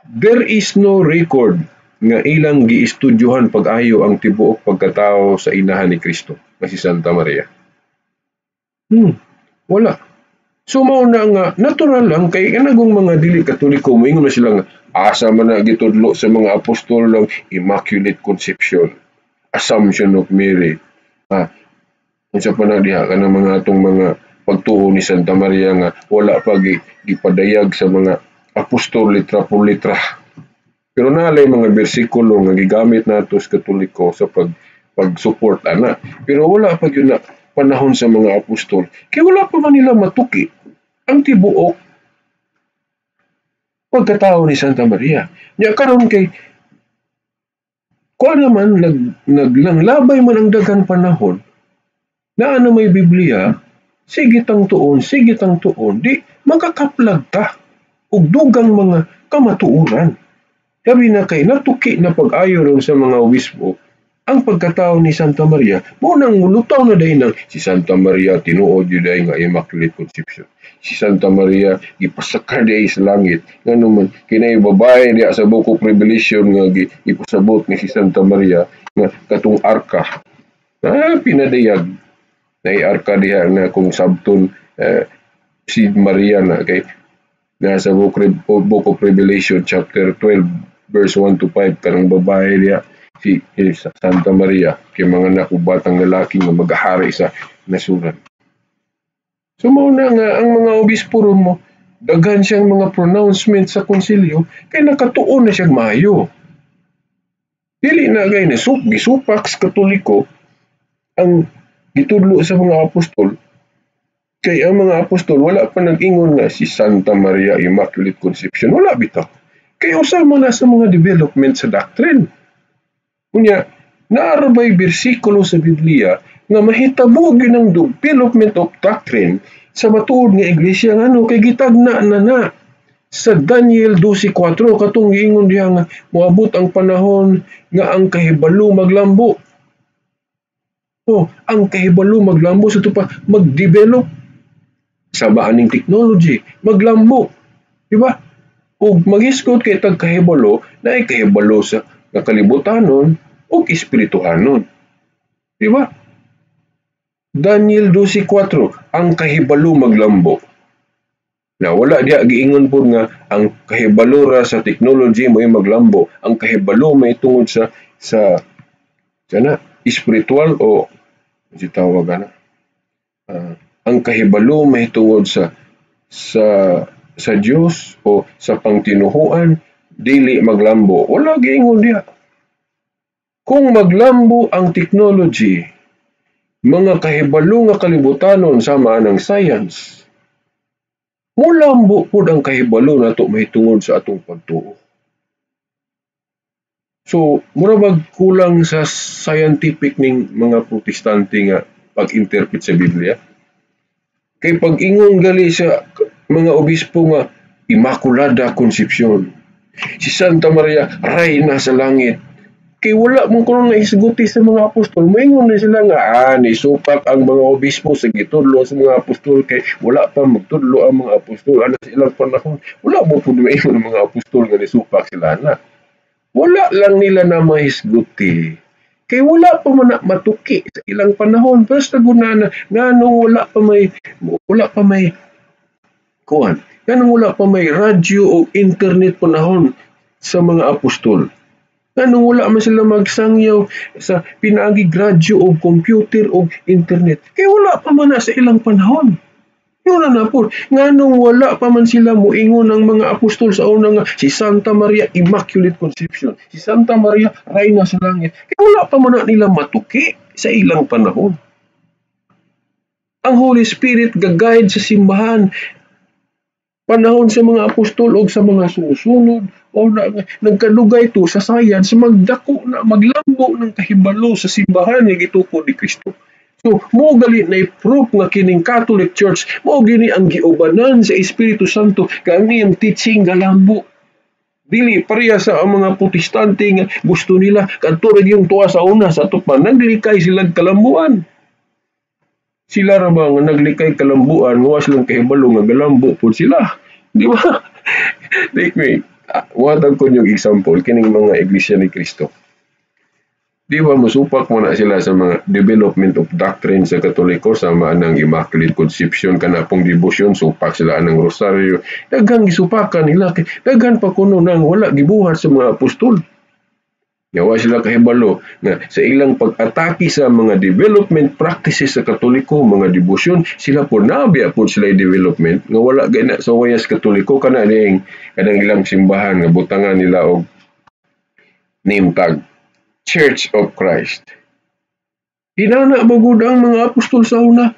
there is no record nga ilang giistudyohan pag-ayo ang tibuok pagkatao sa inahan ni Kristo nga si Santa Maria. Wala. So mao na nga natural lang kay kanagong mga dili Katoliko, moingon na sila nga asa man na gitudlo sa mga apostol lang Immaculate Conception, Assumption of Mary. Ah, unsa pa na diha kanang mga atong mga pagtuo ni Santa Maria nga wala pa gipadayag sa mga apostol litra por litra. Pero naalay mga bersikulo nga gigamit nato sa Katoliko sa pag-support ana. Pero wala pa gyud na panahon sa mga apostol. Kay wala pa man nila matuki ang tibuok pagkatao ni Santa Maria. Nya karon kay kuan naman naglanglabay man ang daghang panahon na ano may Biblia, sige tang tuon, di makakaplag ta og dugang mga kamatuoran. Labi na kay natuki na pag-ayo ron sa mga obispo ang pagkatao ni Santa Maria, mao nang mulutaw na dahil ng si Santa Maria tinuod yun dahil nga Immaculate Conception. Si Santa Maria gipasaka diay sa langit. Ngano man kinay babae diha sa Book of Revelation nga gipasabot ni si Santa Maria nga katong arka. Ah, pinadayag na arka diha na kung sabton si Maria na kay nasa Book of Revelation chapter 12 verse 1 to 5 kanang babae diha si Santa Maria kay mga anak ug batang lalaki nga magahari sa nasuran. So mao na nga ang mga obispo ron mo daghan siyang mga pronouncement sa konsilyo kay nakatuon na siyang maayo. Dili na kay gisupak sa Katoliko ang gitudlo sa mga apostol kay ang mga apostol wala pa nag-ingon nga si Santa Maria Immaculate Conception, wala bitaw. Kay usa man na sa mga development sa doctrine. Unya, naarabay bersikulo sa Biblia nga mahitabo gyud ang development of doctrine sa matuod nga iglesia, ngano kay gitagna na na sa Daniel 12:4 katong giingon diha nga moabot ang panahon nga ang kahibalo maglambo. Oh, ang kahibalo maglambo sa tupa magdevelop sa baaning technology, maglambo. Di ba? Ug magisgot kay tag kahibalo na ay kahibalo sa nga kalibutanon ug espirituhanon. Di ba? Daniel 12:4, ang kahibalo maglambo. Na wala diha giingon pud nga ang kahibalo ra sa technology mo'y maglambo, ang kahibalo may tungod sa sana espiritual o si tawag ana. Ang kahibalo may tungod sa sa Dios o sa pangtinuhuan dili maglambo. Wala giingon diha. Kung maglambo ang technology, mga kahibalo nga kalibutanon sama ang science, mulambo pud ang kahibalo nato mahitungod sa atong pagtuo. So, mura bag kulang sa scientific ning mga Protestante nga pag-interpret sa Biblia? Kay pag-ingon gali sa mga obispo nga Immaculada Concepcion, si Santa Maria reyna sa langit, kay wala mong kuno naisguti sa mga apostol, moingon na sila nga nisupak ang mga obispo sa gitudlo sa mga apostol kay wala pa magtudlo ang mga apostol ana sa ilang panahon. Wala mo pud moingon ang mga apostol nga nisupak sila na. Wala lang nila na mahisguti kay wala pa man na matuki sa ilang panahon. Basta guna na nganong wala pa may kuan, nganong wala pa may radyo o internet panahon sa mga apostol. Nganong wala man sila magsangyaw sa pinaagi radyo o computer o internet? Kay wala pa man na sa ilang panahon. Yun na po. Nganong wala pa man sila muingon ang mga apostol sa una nga si Santa Maria Immaculate Conception, si Santa Maria Reyna sa Langit. Kay wala pa man na nila matuki sa ilang panahon. Ang Holy Spirit ga-guide sa simbahan panahon sa mga apostol og sa mga sumusunod o na, nagkadugay to sa science, magdako na, maglambo ng kahibalo sa simbahan nga gitukod ni Kristo. So, mo gali na proof nga kining Catholic Church, mao gini ang giubanan sa Espiritu Santo, kay ang iyang teaching galambo. Dili pareha sa ang mga Protestante nga gusto nila kadto ra yung tuwa sa una sa ato pa naglikay sila kalambuan. Sila ra ba nga naglikay kalambuan, wa silang kahibalo nga galambo pud sila. Di ba? Take me. Watag ko yung example kining mga Iglesia ni Cristo. Di ba musupak mo na sila sa mga development of doctrine sa Katoliko, sama ng Immaculate Conception, kana pong devotion, supak sila ng rosaryo. Daghang gisupakan nila, daghan pa kuno nang wala gibuhat sa mga apostol. Yawa sila kahibalo nga sa ilang pag-atake sa mga development practices sa Katoliko, mga devotion, sila po nabiya po sila development nga wala gana sa wayas Katoliko, kana ning kanang ilang simbahan nga butangan nila og name tag Church of Christ. Hinana magud ang mga apostol sa una.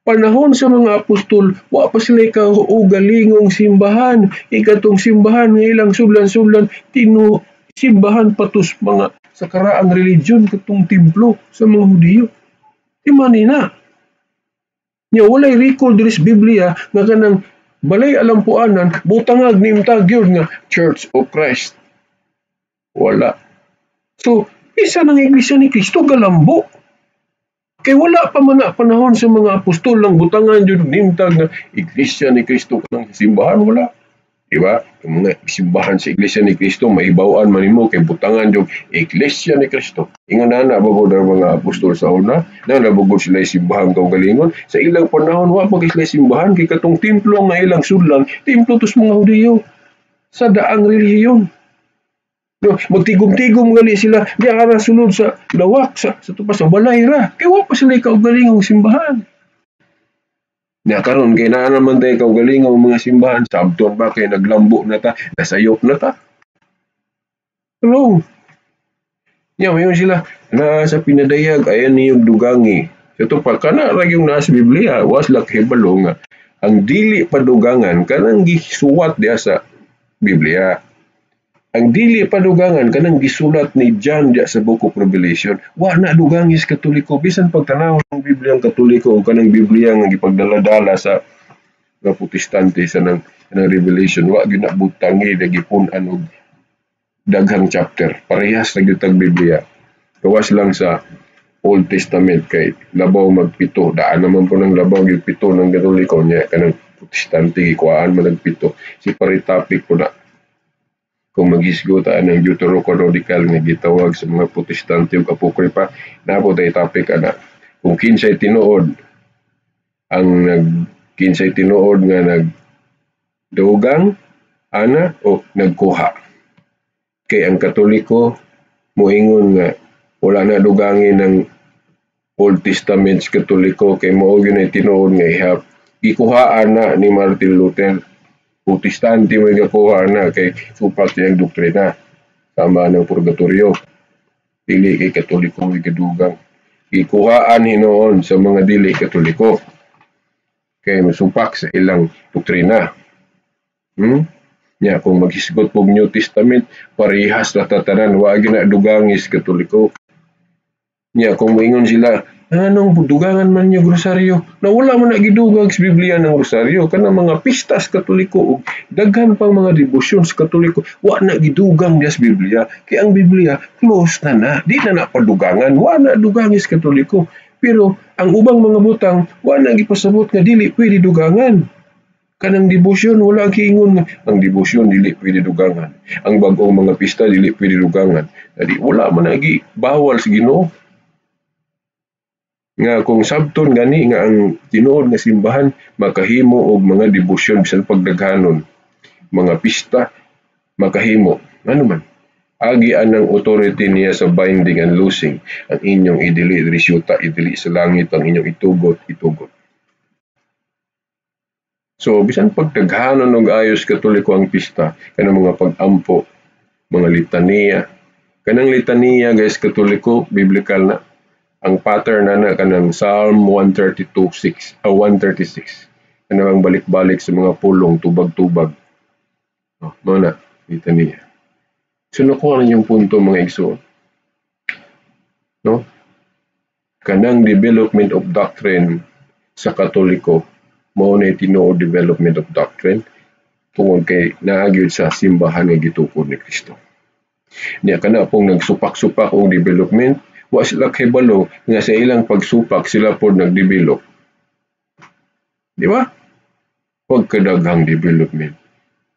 Panahon sa mga apostol, wa pa sila kaugalingong simbahan. Ikatong simbahan nga ilang sudlan-sudlan, tinu simbahan patos mga sa karaang religion katong templo sa mga Hudiyo. Di man na. Nya walay record diri sa Biblia nga kanang balay alampuanan butangag name tag yun nga Church of Christ. Wala. So, isa ng Iglesia ni Cristo galambo. Kay wala pa man na panahon sa mga apostol lang butangan jud name tag nga Iglesia ni Cristo kanang simbahan, wala. Di ba? Ang mga simbahan sa Iglesia ni Cristo mahibaw-an man nimo kay butangan jud Iglesia ni Cristo. Ingon na bagod ang mga apostol sa una, na nabugod sila simbahan kaugalingon. Sa ilang panahon wa pa sila simbahan kay katong templo nga ilang sudlan, templo tos mga Hudiyo sa daang relihiyon. No, magtigom-tigom gali sila di ara sulod sa lawak sa tupas sa balay ra kay wa pa sila kaugalingong simbahan. Nya karon kay naa naman tay kaugalingong mga simbahan, sabton ba kay naglambo na ta, nasayop na ta. Hello. Nya mayon sila na sa pinadayag ayan niyog dugangi. Sa tupa kana ra yung naa sa Biblia, was sila kahibalo nga ang dili padugangan kanang gisuwat diha sa Biblia. Ang dili padugangan kanang gisulat ni John diya sa Book of Revelation. Wa na dugangis Katoliko bisan pagtanaw ng Biblia ang Katoliko o kanang Biblia nga gipagdala-dala sa mga Protestante sa nang kanang Revelation, wa gyud na butangi gipun-an og daghang chapter. Parehas ra gyud tag Biblia. Gawas lang sa Old Testament kay labaw magpito. Daan naman po ng labaw gyud pito ng Katoliko niya kanang Protestante gikuhaan man pito. Si topic po na kung maghisgo ta ng Deuterocanonical nga gitawag sa mga Protestante ug Apocrypha, na po tay topic ana kung kinsay tinuod ang nag kinsay tinuod nga nagdugang ana o nagkuha. Kay ang Katoliko moingon nga wala na dugangin ng Old Testament sa Katoliko kay mao gyud ay tinuod nga ihap. Gikuhaan na ni Martin Luther. Protestante may gakuha na kay supak siyang doktrina sama ng purgatorio. Dili kay Katoliko may gadugang. Gikuhaan hinuon sa mga dili Katoliko kay masupak sa ilang doktrina. Nya kung maghisgot og New Testament parehas ra tatanan, wa gyud na dugangis Katoliko. Nya kung moingon sila anong dugangan man niyo rosaryo, na wala man na gidugag sa Biblia ng rosaryo, kanang mga pistas Katoliko ug daghan pang mga debosyon sa Katoliko wa na gidugang niya sa Biblia kay ang Biblia close na na, di na napadugangan, wa na dugangis Katoliko. Pero ang ubang mga butang wa na gipasabot nga dili pwede dugangan. Kanang debosyon wala giingon nga ang debosyon dili pwede dugangan, ang bag-ong mga pista dili pwede dugangan. Dali wala man na bawal sa Ginoo. Nga kung sabton gani nga ang tinuod nga simbahan makahimo og mga debosyon bisan pagdaghanon, mga pista makahimo, ano man agi anang authority niya sa binding and loosing. Ang inyong idili diri syuta, idili sa langit, ang inyong itugot, itugot. So bisan pagdaghanon og ayos Katoliko ang pista, kanang mga pag-ampo, mga litaniya, kanang litaniya guys Katoliko biblical na. Ang pattern ana kanang Psalm 132:6, 136. Kanang balik-balik sa mga pulong, tubag-tubag. Oh, mao na litanya. So nakuha ninyong punto, mga igsoon. No? Kanang development of doctrine sa Katoliko mao na tinuod development of doctrine tungod kay naa gyud sa simbahan nga gitukod ni Kristo. Niya kana pong nagsupak-supak og development, wa sila kahibalo nga sa ilang pagsupak sila pod nagdevelop. Di ba? Pagkadaghang development.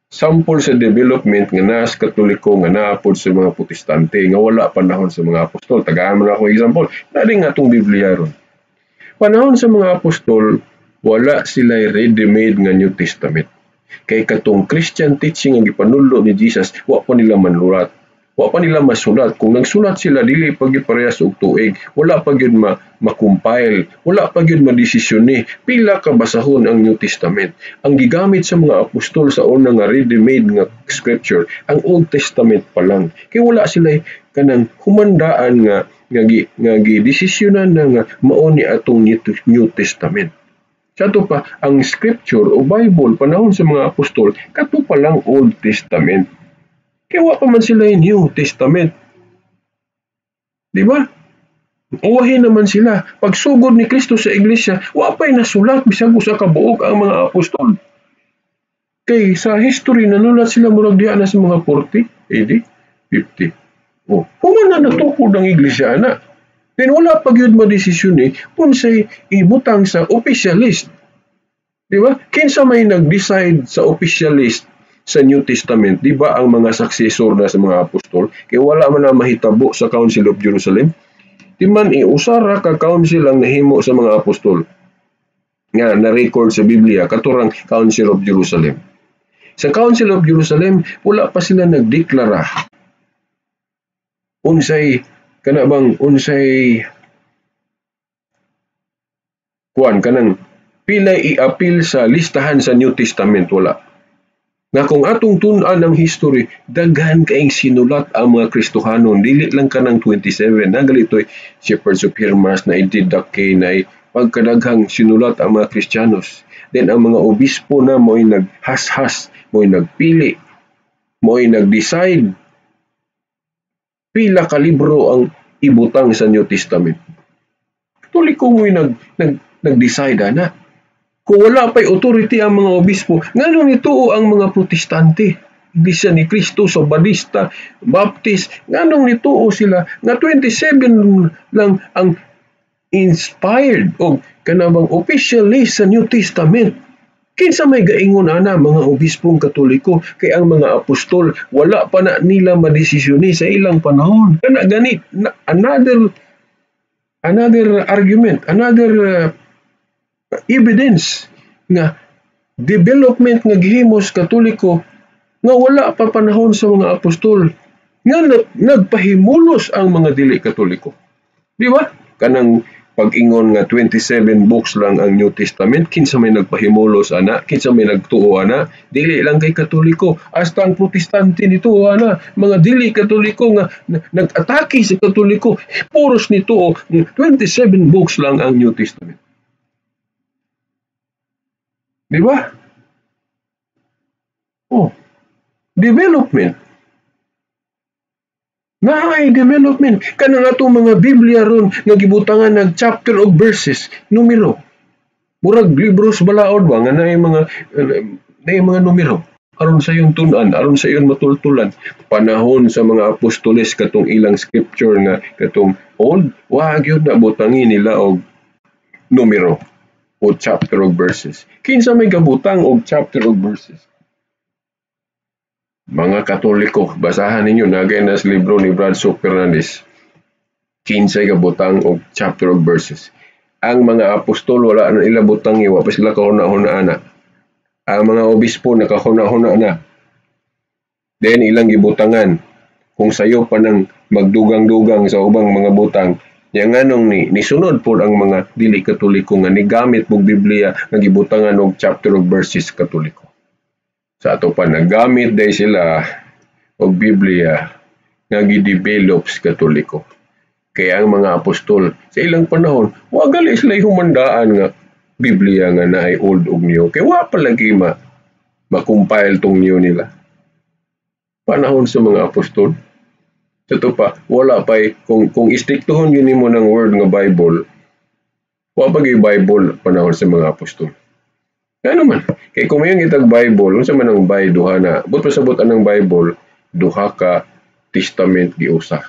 Sample sa development nga naa sa Katoliko nga naa pod sa mga Protestante nga wala panahon sa mga apostol. Tagaan mo na ako example. Naa nga atong Biblia ron. Panahon sa mga apostol, wala sila ready-made nga New Testament. Kay katong Christian teaching ang gipanudlo ni Jesus, wa pa nila manulat. Wa pa nila masulat. Kung nagsulat sila, dili pa gyud parehas og tuig. Wala pa gyud ma-compile. Wala pa gyud madesisyon ni. Pila ka basahon ang New Testament. Ang gigamit sa mga apostol sa una nga ready-made nga scripture, ang Old Testament pa lang. Kay wala sila kanang humandaan nga gidesisyonan na nga mao ni atong New Testament. Sa ato pa, ang scripture o Bible panahon sa mga apostol, kato pa lang Old Testament. Kaya wa pa man sila yung New Testament. Di ba? Uwahin naman sila. Pagsugod ni Kristo sa iglesia, wa pa'y nasulat bisag usa ka buok ang mga apostol. Kay sa history nanulat sila murag diha na sa mga 40 AD, 50. Oh, human na natukod ang iglesia ana. Then wala pa gyud madesisyon eh unsay ibutang sa official list. Di ba? Kinsa may nag-decide sa official list sa New Testament? Di ba ang mga successor na sa mga apostol? Kay wala man na mahitabo sa Council of Jerusalem. Di man usa ra ka council ang nahimo sa mga apostol nga na-record sa Biblia, katurang Council of Jerusalem. Sa Council of Jerusalem, wala pa sila nagdeklara unsay kana bang unsay kuan kanang pila i-appeal sa listahan sa New Testament, wala. Nga kung atong tun-an ang history, daghan kaayong sinulat ang mga Kristohanon, dili lang kanang 27. Nagalitoy Shepherds of Hermas, na Didache, na pagkadaghang sinulat ang mga Kristiyanos. Then ang mga obispo na mo'y naghashas, mo'y nagpili, mo'y nag-decide pila ka libro ang ibutang sa New Testament. Katoliko mo'y nag-decide ana. Kung wala pa'y authority ang mga obispo, nganong nituo ang mga Protestante, Iglesia ni Cristo, Sabadista, Baptist, nganong nituo sila nga 27 lang ang inspired o kanabang official list sa New Testament? Kinsa may gaingon ana? Mga obispong Katoliko, kay ang mga apostol wala pa na nila madesisyon sa ilang panahon. Kana gani another argument, another evidence nga development nga gihimo sa Katoliko nga wala pa panahon sa mga apostol nga nagpahimulos ang mga dili Katoliko. Di ba? Kanang pag-ingon nga 27 books lang ang New Testament, kinsa may nagpahimulos ana, kinsa may nagtuo ana? Dili lang kay Katoliko, hasta ang Protestante nituo ana, mga dili Katoliko nga nag-atake sa Katoliko, puros nituo 27 books lang ang New Testament. Di ba? Oh, development. Naay development. Kanang atong mga Biblia ron nga gibutangan ng chapter og verses, numero. Murag libros balaod ba nga naay mga numero aron sa iyong tun-an, aron sa iyong matultulan. Panahon sa mga apostoles, katong ilang scripture nga katong old, wa gyud na butangin nila og numero o chapter og verses. Kinsa may gabutang og chapter og verses? Mga Katoliko, basahan ninyo, nagay na sa libro ni Brad Fernandez. Kinsay gabutang og chapter og verses? Ang mga apostol, wala na ila butang, wa pa sila kahuna-huna ana. Ang mga obispo nakahuna-huna na. Then ilang gibutangan kung sayo pa nang magdugang-dugang sa ubang mga butang. Nya nganong ni nisunod pod ang mga dili Katoliko nga nigamit og Biblia nga gibutangan og chapter og verses Katoliko? Sa ato pa naggamit day sila og Biblia nga gidevelop sa Katoliko. Kaya ang mga apostol sa ilang panahon, wa gali sila humandaan nga Biblia nga naay Old ug New. Kay wa pa lagi ma-compile tong New nila. Panahon sa mga apostol. Sa to pa, wala pa, kung istriktohon yun nimo ng word nga Bible, wa pa gyud Bible panahon sa mga apostol. Kaya naman, kay kung mayon itag Bible, unsa man ang Bible, duha na, but pasabot anang Bible, duha ka testament giusa.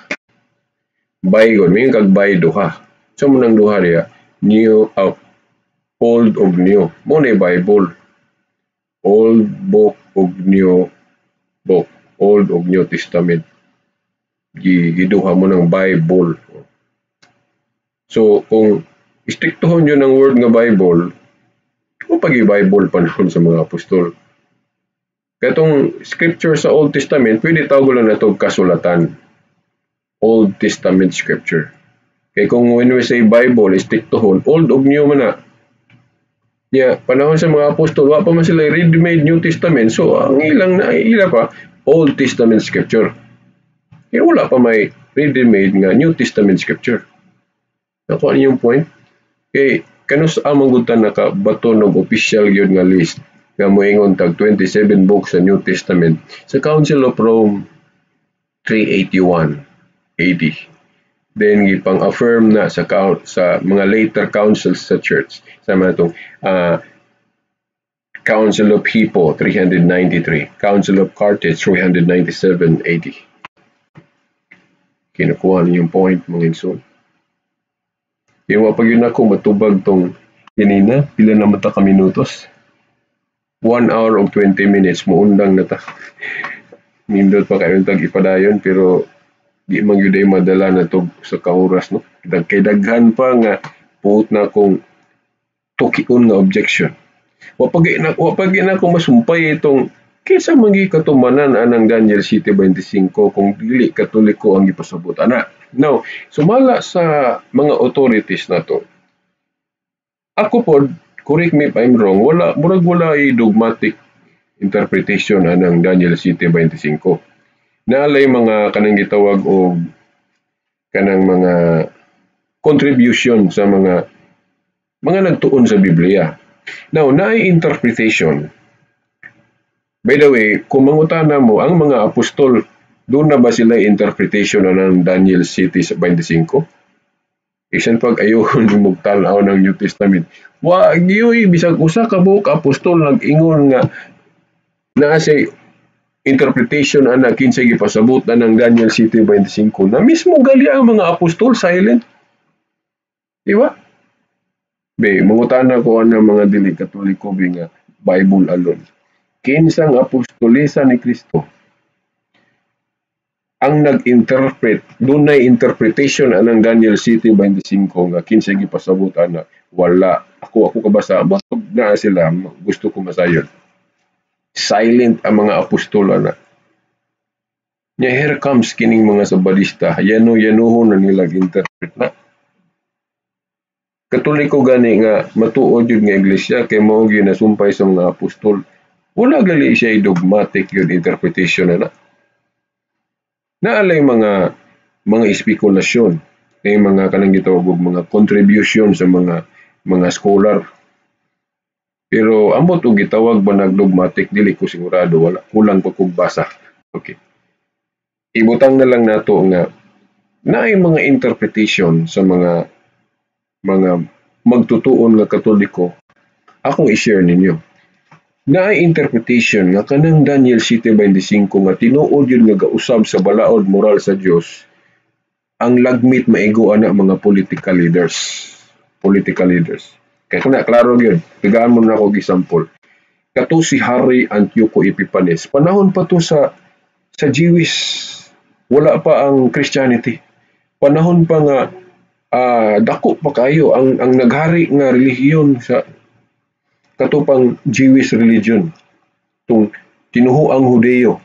Bible, mayon kag Bible duha. Sa mo nang duha diya, New, Old ug New. Mo ni Bible. Old book ug New book. Old ug New Testament. Giduha mo ng Bible. So, kung istriktohon yun ang word nga Bible, kung pag Bible panahon sa mga apostol. Katong scripture sa Old Testament, pwede tawag lang na ito kasulatan. Old Testament scripture. Kaya kung when we say Bible, istriktohon, Old ug New man na. Yeah, panahon sa mga apostol, wa pa man sila ready-made New Testament. So, ang ilang na ila pa, Old Testament scripture. Kaya wala pa may ready-made nga New Testament scripture. Nakuha niyo yung point? Kay kanus among gutan nakabato og official gyud nga list nga moingon tag 27 books sa New Testament sa Council of Rome 381 AD. Then gipang-affirm na sa mga later councils sa church sa mga itong Council of Hippo 393, Council of Carthage 397 AD. Kinukuha niyo yung point, mga igsoon. Yung pag yun ako matubag tong ganina, pila na mata ka minutos? 1 hour og 20 minutes, muundang na ta. Nindot pa kayo tag ipadayon, pero di man gyud ay madala na to sa kaoras, no? Kay daghan pa nga puot na akong tukion nga objection. Wa pa na ako masumpay itong kinsa man gyud katumanan anang Daniel 7:25 kung dili Katoliko ang gipasabot ana. Now, sumala sa mga authorities nato. Ako pod, correct me if I'm wrong, wala, murag wala ay dogmatic interpretation anang Daniel 7:25. Naalay mga kanang gitawag og kanang mga contribution sa mga nagtuon sa Biblia. Now, naay interpretation. By the way, kung mangutana mo, ang mga apostol, doon na ba sila interpretation na ng Daniel 7:25? Isan pag ayun mong tan-aw ng New Testament. Wa gyud bisag usa ka buok apostol nag-ingon nga naa say interpretation ana kinsay gipasabot na ng Daniel 7:25 na mismo gali ang mga apostol silent. Di ba? Be, mangutana ko ang mga dili Katoliko be nga Bible alone. Kinsang apostolesa ni Kristo ang nag-interpret, dunay interpretation anang Daniel 7:25 nga kinsay gipasabot ana? Wala. Ako kabasa, naa sila, gusto ko masayon. Silent ang mga apostol ana. Nya here comes kining mga Sabadista, yano yanuhon na nila interpret na. Katoliko gani nga matuod yun nga iglesia kay mao gyud nasumpay sa mga apostol. Wala gali siya dogmatic yun interpretation na. Naalay mga espekulasyon, kay mga kanang gitawag og mga contribution sa mga scholar. Pero ambot og gitawag ba nag dogmatic, dili ko sigurado, wala, kulang pa kog basa. Okay. Ibutang na lang nato nga naay mga interpretation sa mga magtutuon nga Katoliko akong i-share ninyo. Naay interpretation nga kanang Daniel 7:25 nga tinuod yun nga gausab sa balaod moral sa Dios, ang lagmit maigo ana mga political leaders. Political leaders. Kaya kuna klaro gyud, tagaan mo na ako example. Kato si Hari Antioco Epiphanes. Panahon pa to sa Jewish, wala pa ang Christianity. Panahon pa nga dako pa kayo ang naghari nga relihiyon sa kato pang Jewish religion, tung tinuhuang Hudeyo.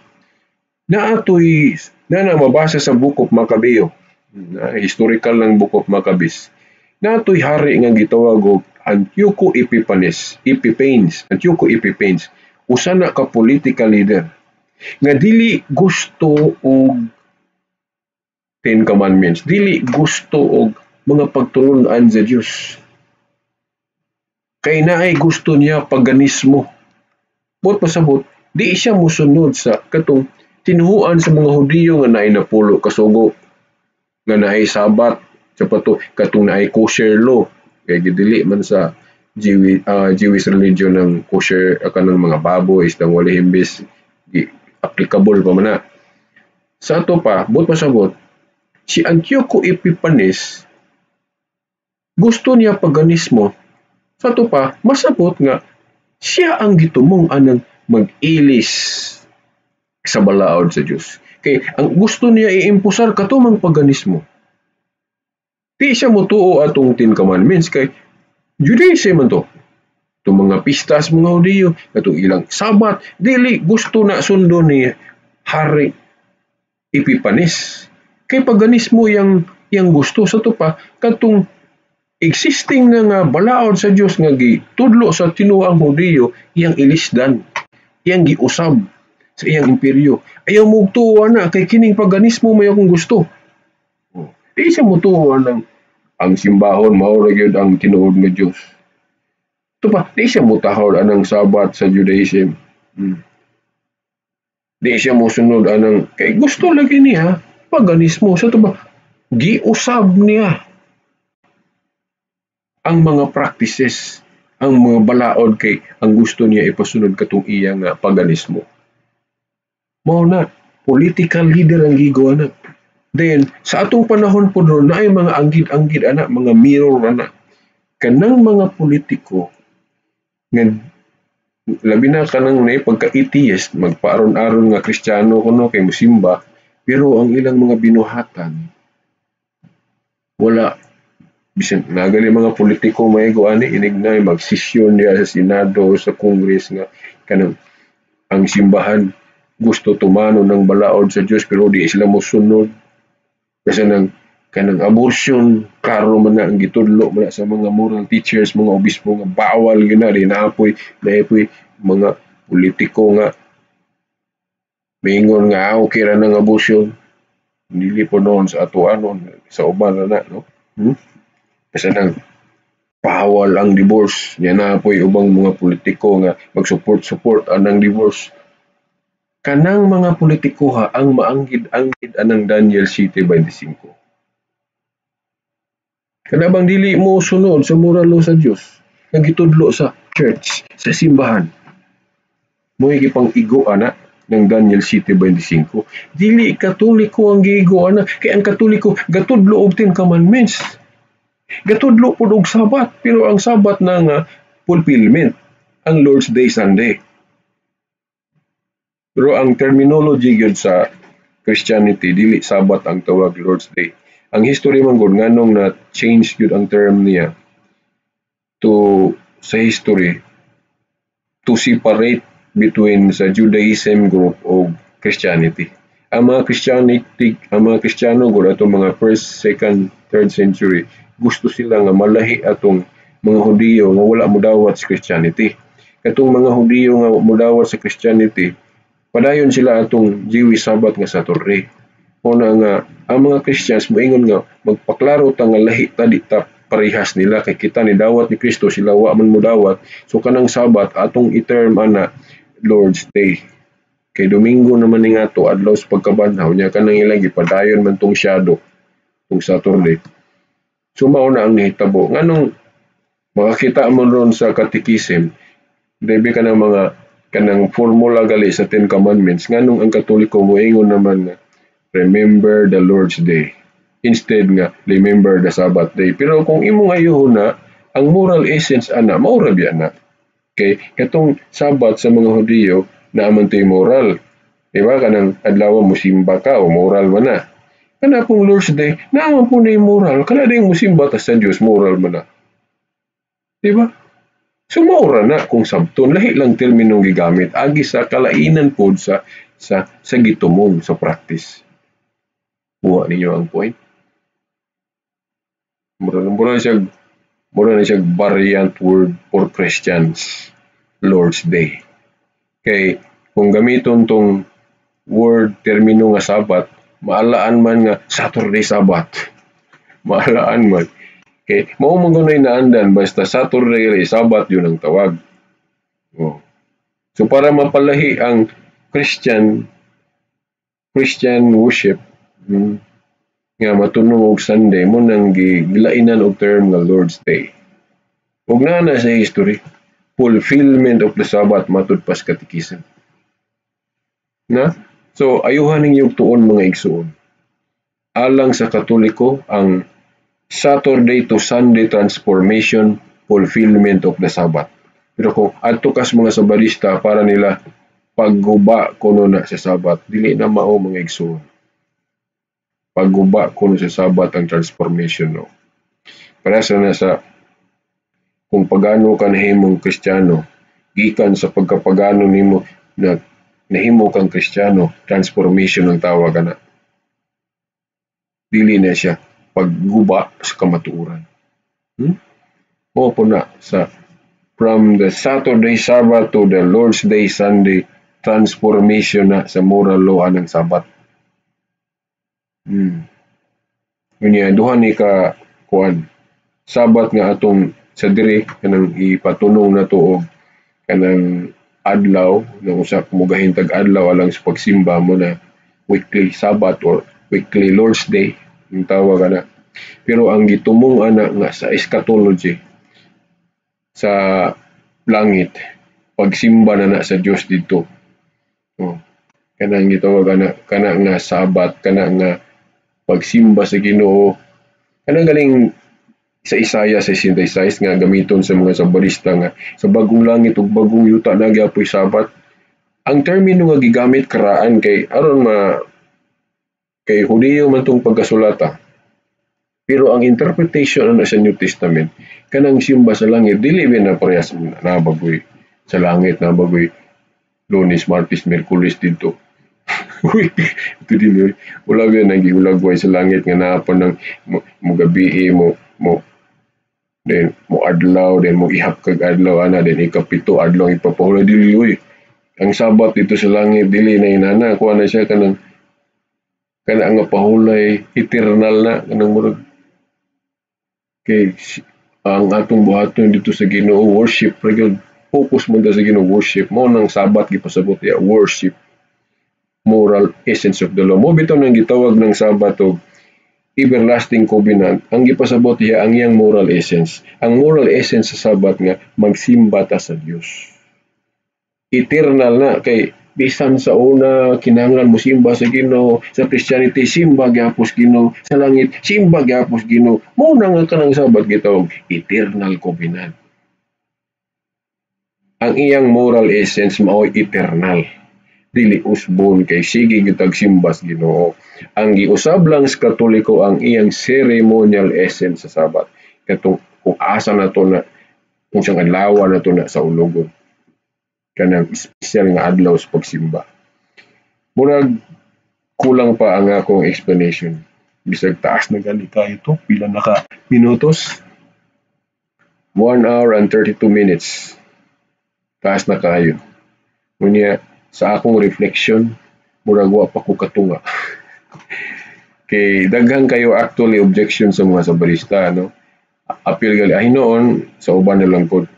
Naatoy na mabasa sa Book of Maccabees, na historical ng Book of Maccabees. Naatoy hari nga gitawag og Antioco Epiphanes, Epiphanes, Antioco Epiphanes, usa na ka political leader nga dili gusto og Ten Commandments. Dili gusto og mga pagtulun-an sa Dios. Kay naay gusto niya paganismo. Buot pasabot, di siya mosunod sa katong tinuhuan sa mga Hudiyo nga naay 10 ka sugo, nga naay Sabat, sa pato katong naay kosher law, kay gidili man sa Jewish religion ng kosher, kanang mga baboy, isdang walay himbis, applicable pa man na. Sa ato pa, buot pasabot, si Antioco Epiphanes gusto niya paganismo. Sa ato pa, masabot nga siya ang gitumong anang mag-ilis sa balaod sa Dios. Kay ang gusto niya iimpusar katumang paganismo. Di siya motuo atong Ten Commandments kay Judaism man to. Itong mga pistas mga Hudiyo, katong ilang Sabat, dili gusto na sundo ni Hari Epiphanes. Kay paganismo yang gusto sa to pa, katong existing na nga balaod sa Dios nga gitudlo sa tinuang Hudiyo, iyang ilisdan, iyang giusab sa iyang imperyo. Ayaw mo tuwa na kay kining paganismo may akong gusto. Di siya motuo ng ang simbahon mao ra gyud ang tinuod nga Dios. Ito pa, di siya mutahol anang Sabat sa Judaism. Di siya mosunod anang kay gusto lagi niya paganismo. Sa ito ba, giusab niya ang mga practices, ang mga balaod kay ang gusto niya ipasunod katong iya nga paganismo. Mao na, political leader ang gigawa na. Then, sa atong panahon po ron, naay mga anggid-anggid ana, mga mirror ana. Kanang mga politiko, nga labi na kanang na pagka-atheist, magpaaron-aron nga Kristiyano kuno kay musimba, pero ang ilang mga binuhatan, wala. Bisan nagali mga politiko maigo ani inignay magsesyon niya sa Senado, sa Congress nga kanang ang simbahan gusto tumano ng balaod sa Dios pero di sila mosunod. Kasi nang kanang abortion klaro man na ang gitudlo man na sa mga moral teachers, mga obispo nga bawal gyud na di naapoy mga politiko nga miingon nga okay ra nang abortion, dili po noon sa atoan noon sa uban na na, no? Kasi nang bawal ang divorce, niya na po'y ubang mga politiko nga mag-support-support anang divorce. Kanang mga politiko ha ang maanggid-anggid anang Daniel 7:25. Kana bang dili mo sunod sa moral law sa Dios nga gitudlo sa church, sa simbahan? Mo'y gipang igo ana ng Daniel 7:25. Dili Katoliko ang giigo ana kay ang Katoliko gatudlo og Ten Commandments. Gatudlo pud og Sabat, pero ang Sabat na nga fulfillment, ang Lord's Day Sunday. Pero ang terminology gyud sa Christianity dili Sabat ang tawag, Lord's Day. Ang history man gud nganong na change gyud ang term niya to sa history to separate between sa Judaism group o Christianity. Ang mga Christianity, ang mga Kristiyano gud atong mga first, second, third century, gusto sila nga malahi atong mga Hudiyo nga wala modawat sa Christianity. Katong mga Hudiyo nga modawat sa Christianity, padayon sila atong Jewish Sabbath nga Saturday. Una nga ang mga Christians moingon nga magpaklaro ta nga lahi ta, di ta parehas nila kay kita ni dawat ni Kristo, sila wa man modawat. So kanang Sabat atong i-term ana Lord's Day. Kay Domingo naman ni ngato adlaw sa pagkabanhaw niya, kanang ilang gipadayon man tong shadow tong Saturday. So mao na ang nahitabo. Nganong makakita mo ron sa Catechism, debe ka ng mga kanang formula gali sa Ten Commandments, nganong ang Katoliko moingon naman nga remember the Lord's Day instead nga remember the Sabbath day. Pero kung imong ayuhon na ang moral essence ana mao ra biya na. Kay katong Sabat sa mga Hudiyo naa man to'y moral. Diba kanang adlaw mosimba ka o moral man na. Kana pong Lord's Day naa man po na moral, kana ding mosimba ta sa Dios, moral man na. Diba? So mao ra na kung sabton, lahi lang terminong gigamit agi sa kalainan pod sa gitumong sa practice. Kuha ninyo ang point. Mura na siya variant word for Christians, Lord's Day. Kay kung gamiton tong word termino nga Sabat, Maalaan man nga Saturday Sabbath. Maalaan man. Okay, mao man kuno'y naandan basta Saturday Sabbath yun ang tawag. Oh. So para mapalahi ang Christian Christian worship nga matunong og Sunday mo nang gilainan og term nga Lord's Day. Ug naa na sa history, fulfillment of the Sabbath matud pa sa Catechism. Na? So ayuhan ninyo tuon, mga igsuon. Alang sa Katoliko, ang Saturday to Sunday transformation, fulfillment of the Sabbath. Pero kung adto kas mga Sabadista, para nila pagguba kuno na sa Sabbath, dili na mao, mga igsuon. Pagguba kuno sa Sabbath ang transformation, no. Para sa nasa kung pagano ka nahimong Kristiyano, gikan sa pagkapagano nimo na nahimo kang Kristiyano, transformation ang tawag ana. Dili na siya pagguba sa kamatuoran. Mao po na sa from the Saturday Sabbath to the Lord's Day Sunday, transformation na sa moral law anang Sabbath. Unya duha ni ka kuan Sabbath nga atong sa diri kanang ipatunong nato og kanang adlaw nga usa mugahin tag adlaw alang sa pagsimba mo na weekly Sabbath or weekly Lord's Day ang tawag ana. Pero ang gitumong ana nga sa eschatology sa langit, pagsimba na na sa Dios didto. Oh. Kanang gitawag ana kana nga Sabbath, kana nga pagsimba sa Ginoo. Kanang galing sa Isaiah 66 nga gamiton sa mga Sabadista nga sa bagong langit ug bagong yuta na gyapoy Sabat. Ang termino nga gigamit karaan kay aron ma kay Hudiyo man tong pagkasulata. Pero ang interpretation ana sa New Testament, kanang simba sa langit dili ba na parehas na bagoy sa langit na bagoy Lunes, Martes, Miyerkules didto. Ito din wala ba nang gihulagway sa langit nga naa pa nang mo gabii mo mo then mo adlaw, then mo ihap kag adlaw ana, then ikapito adlaw ipapahulay? Dili oy. Ang Sabat dito sa langit dili na inana kuha na siya kanang kana nga pahulay eternal na kanang murag kay ang atong buhaton dito sa Ginoo, worship ra gyud, focus man ta sa Ginoo, worship. Mao nang Sabat gipasabot ya worship, moral essence of the law. Mo bitaw nang gitawag ng Sabat og everlasting covenant. Ang gipasabot iya ang iyang moral essence. Ang moral essence sa Sabat nga magsimba ta sa Dios, eternal na kay bisan sa una kinahanglan mo simba sa Ginoo. Sa Christianity simba gyapos Ginoo, sa langit simba gyapos Ginoo. Mao na nga kanang Sabat gitawag eternal covenant. Ang iyang moral essence mao'y eternal, dili usbon kay sige gitag simba sa Ginoo. Ang giusab lang sa Katoliko ang iyang ceremonial essence sa Sabat, katong kung asa na to na kung siyang adlaw na to na sa ulogon kanang espesyal nga adlaw sa pagsimba. Murag kulang pa ang akong explanation. Bisag taas na gali kayo to, pila na ka minutos? 1 hour and 32 minutes. Taas na kayo. Unya, sa akong reflection, murag wa pa ko katunga. Kay daghan kayo actually objection sa mga Sabarista, no? Apil gali ay noon sa uban na lang pod.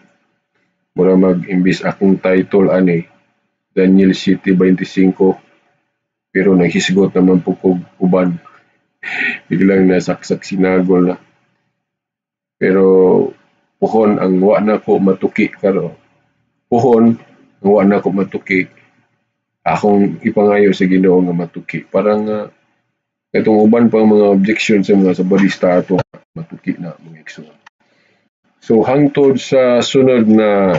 Mura mag imbis akong title ani Daniel City 25, pero naghisgot naman po kog uban. Biglang nasaksak sinagol na. Pero puhon ang wa na ko matuki karon. Puhon ang wa na ko matuki, akong ipangayo sa Ginoo nga matuki para nga katong uban pang mga objection sa mga Sabarista ato matuki na, mga igsoon. So hangtod sa sunod na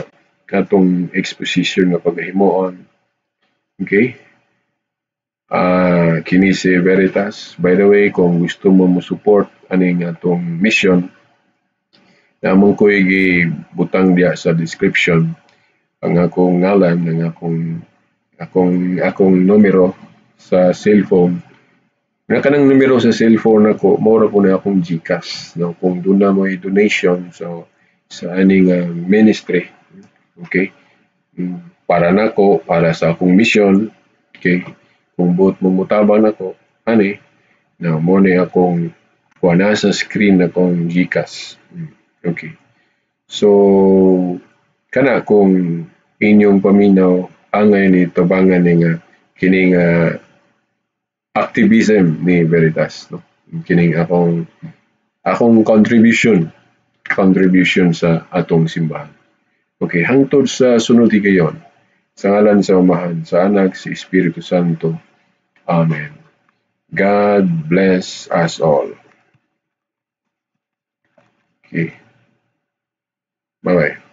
atong exposition nga pagahimuon. Okay? Kini si Veritas. By the way, kung gusto mo mo support aning atong mission, namong ko'y gibutang diya sa description ang akong ngalan, ang akong numero sa cellphone. Na kanang numero sa cellphone nako, mao ra po na akong GCash. No, kung doon na mo donation so sa aning ministry. Okay? Para nako, para sa akong mission. Okay? Kung buot mo mutabang nako, ani na mo ni akong kuha na sa screen akong GCash. Okay. So kana kung inyong paminaw angay ni tabangan ni nga kini nga activism ni Veritas, no? Kining akong contribution sa atong simbahan. Okay, hangtod sa sunod higayon. Sa ngalan sa Amahan, sa Anak, sa Espiritu Santo. Amen. God bless us all. Okay. Bye-bye.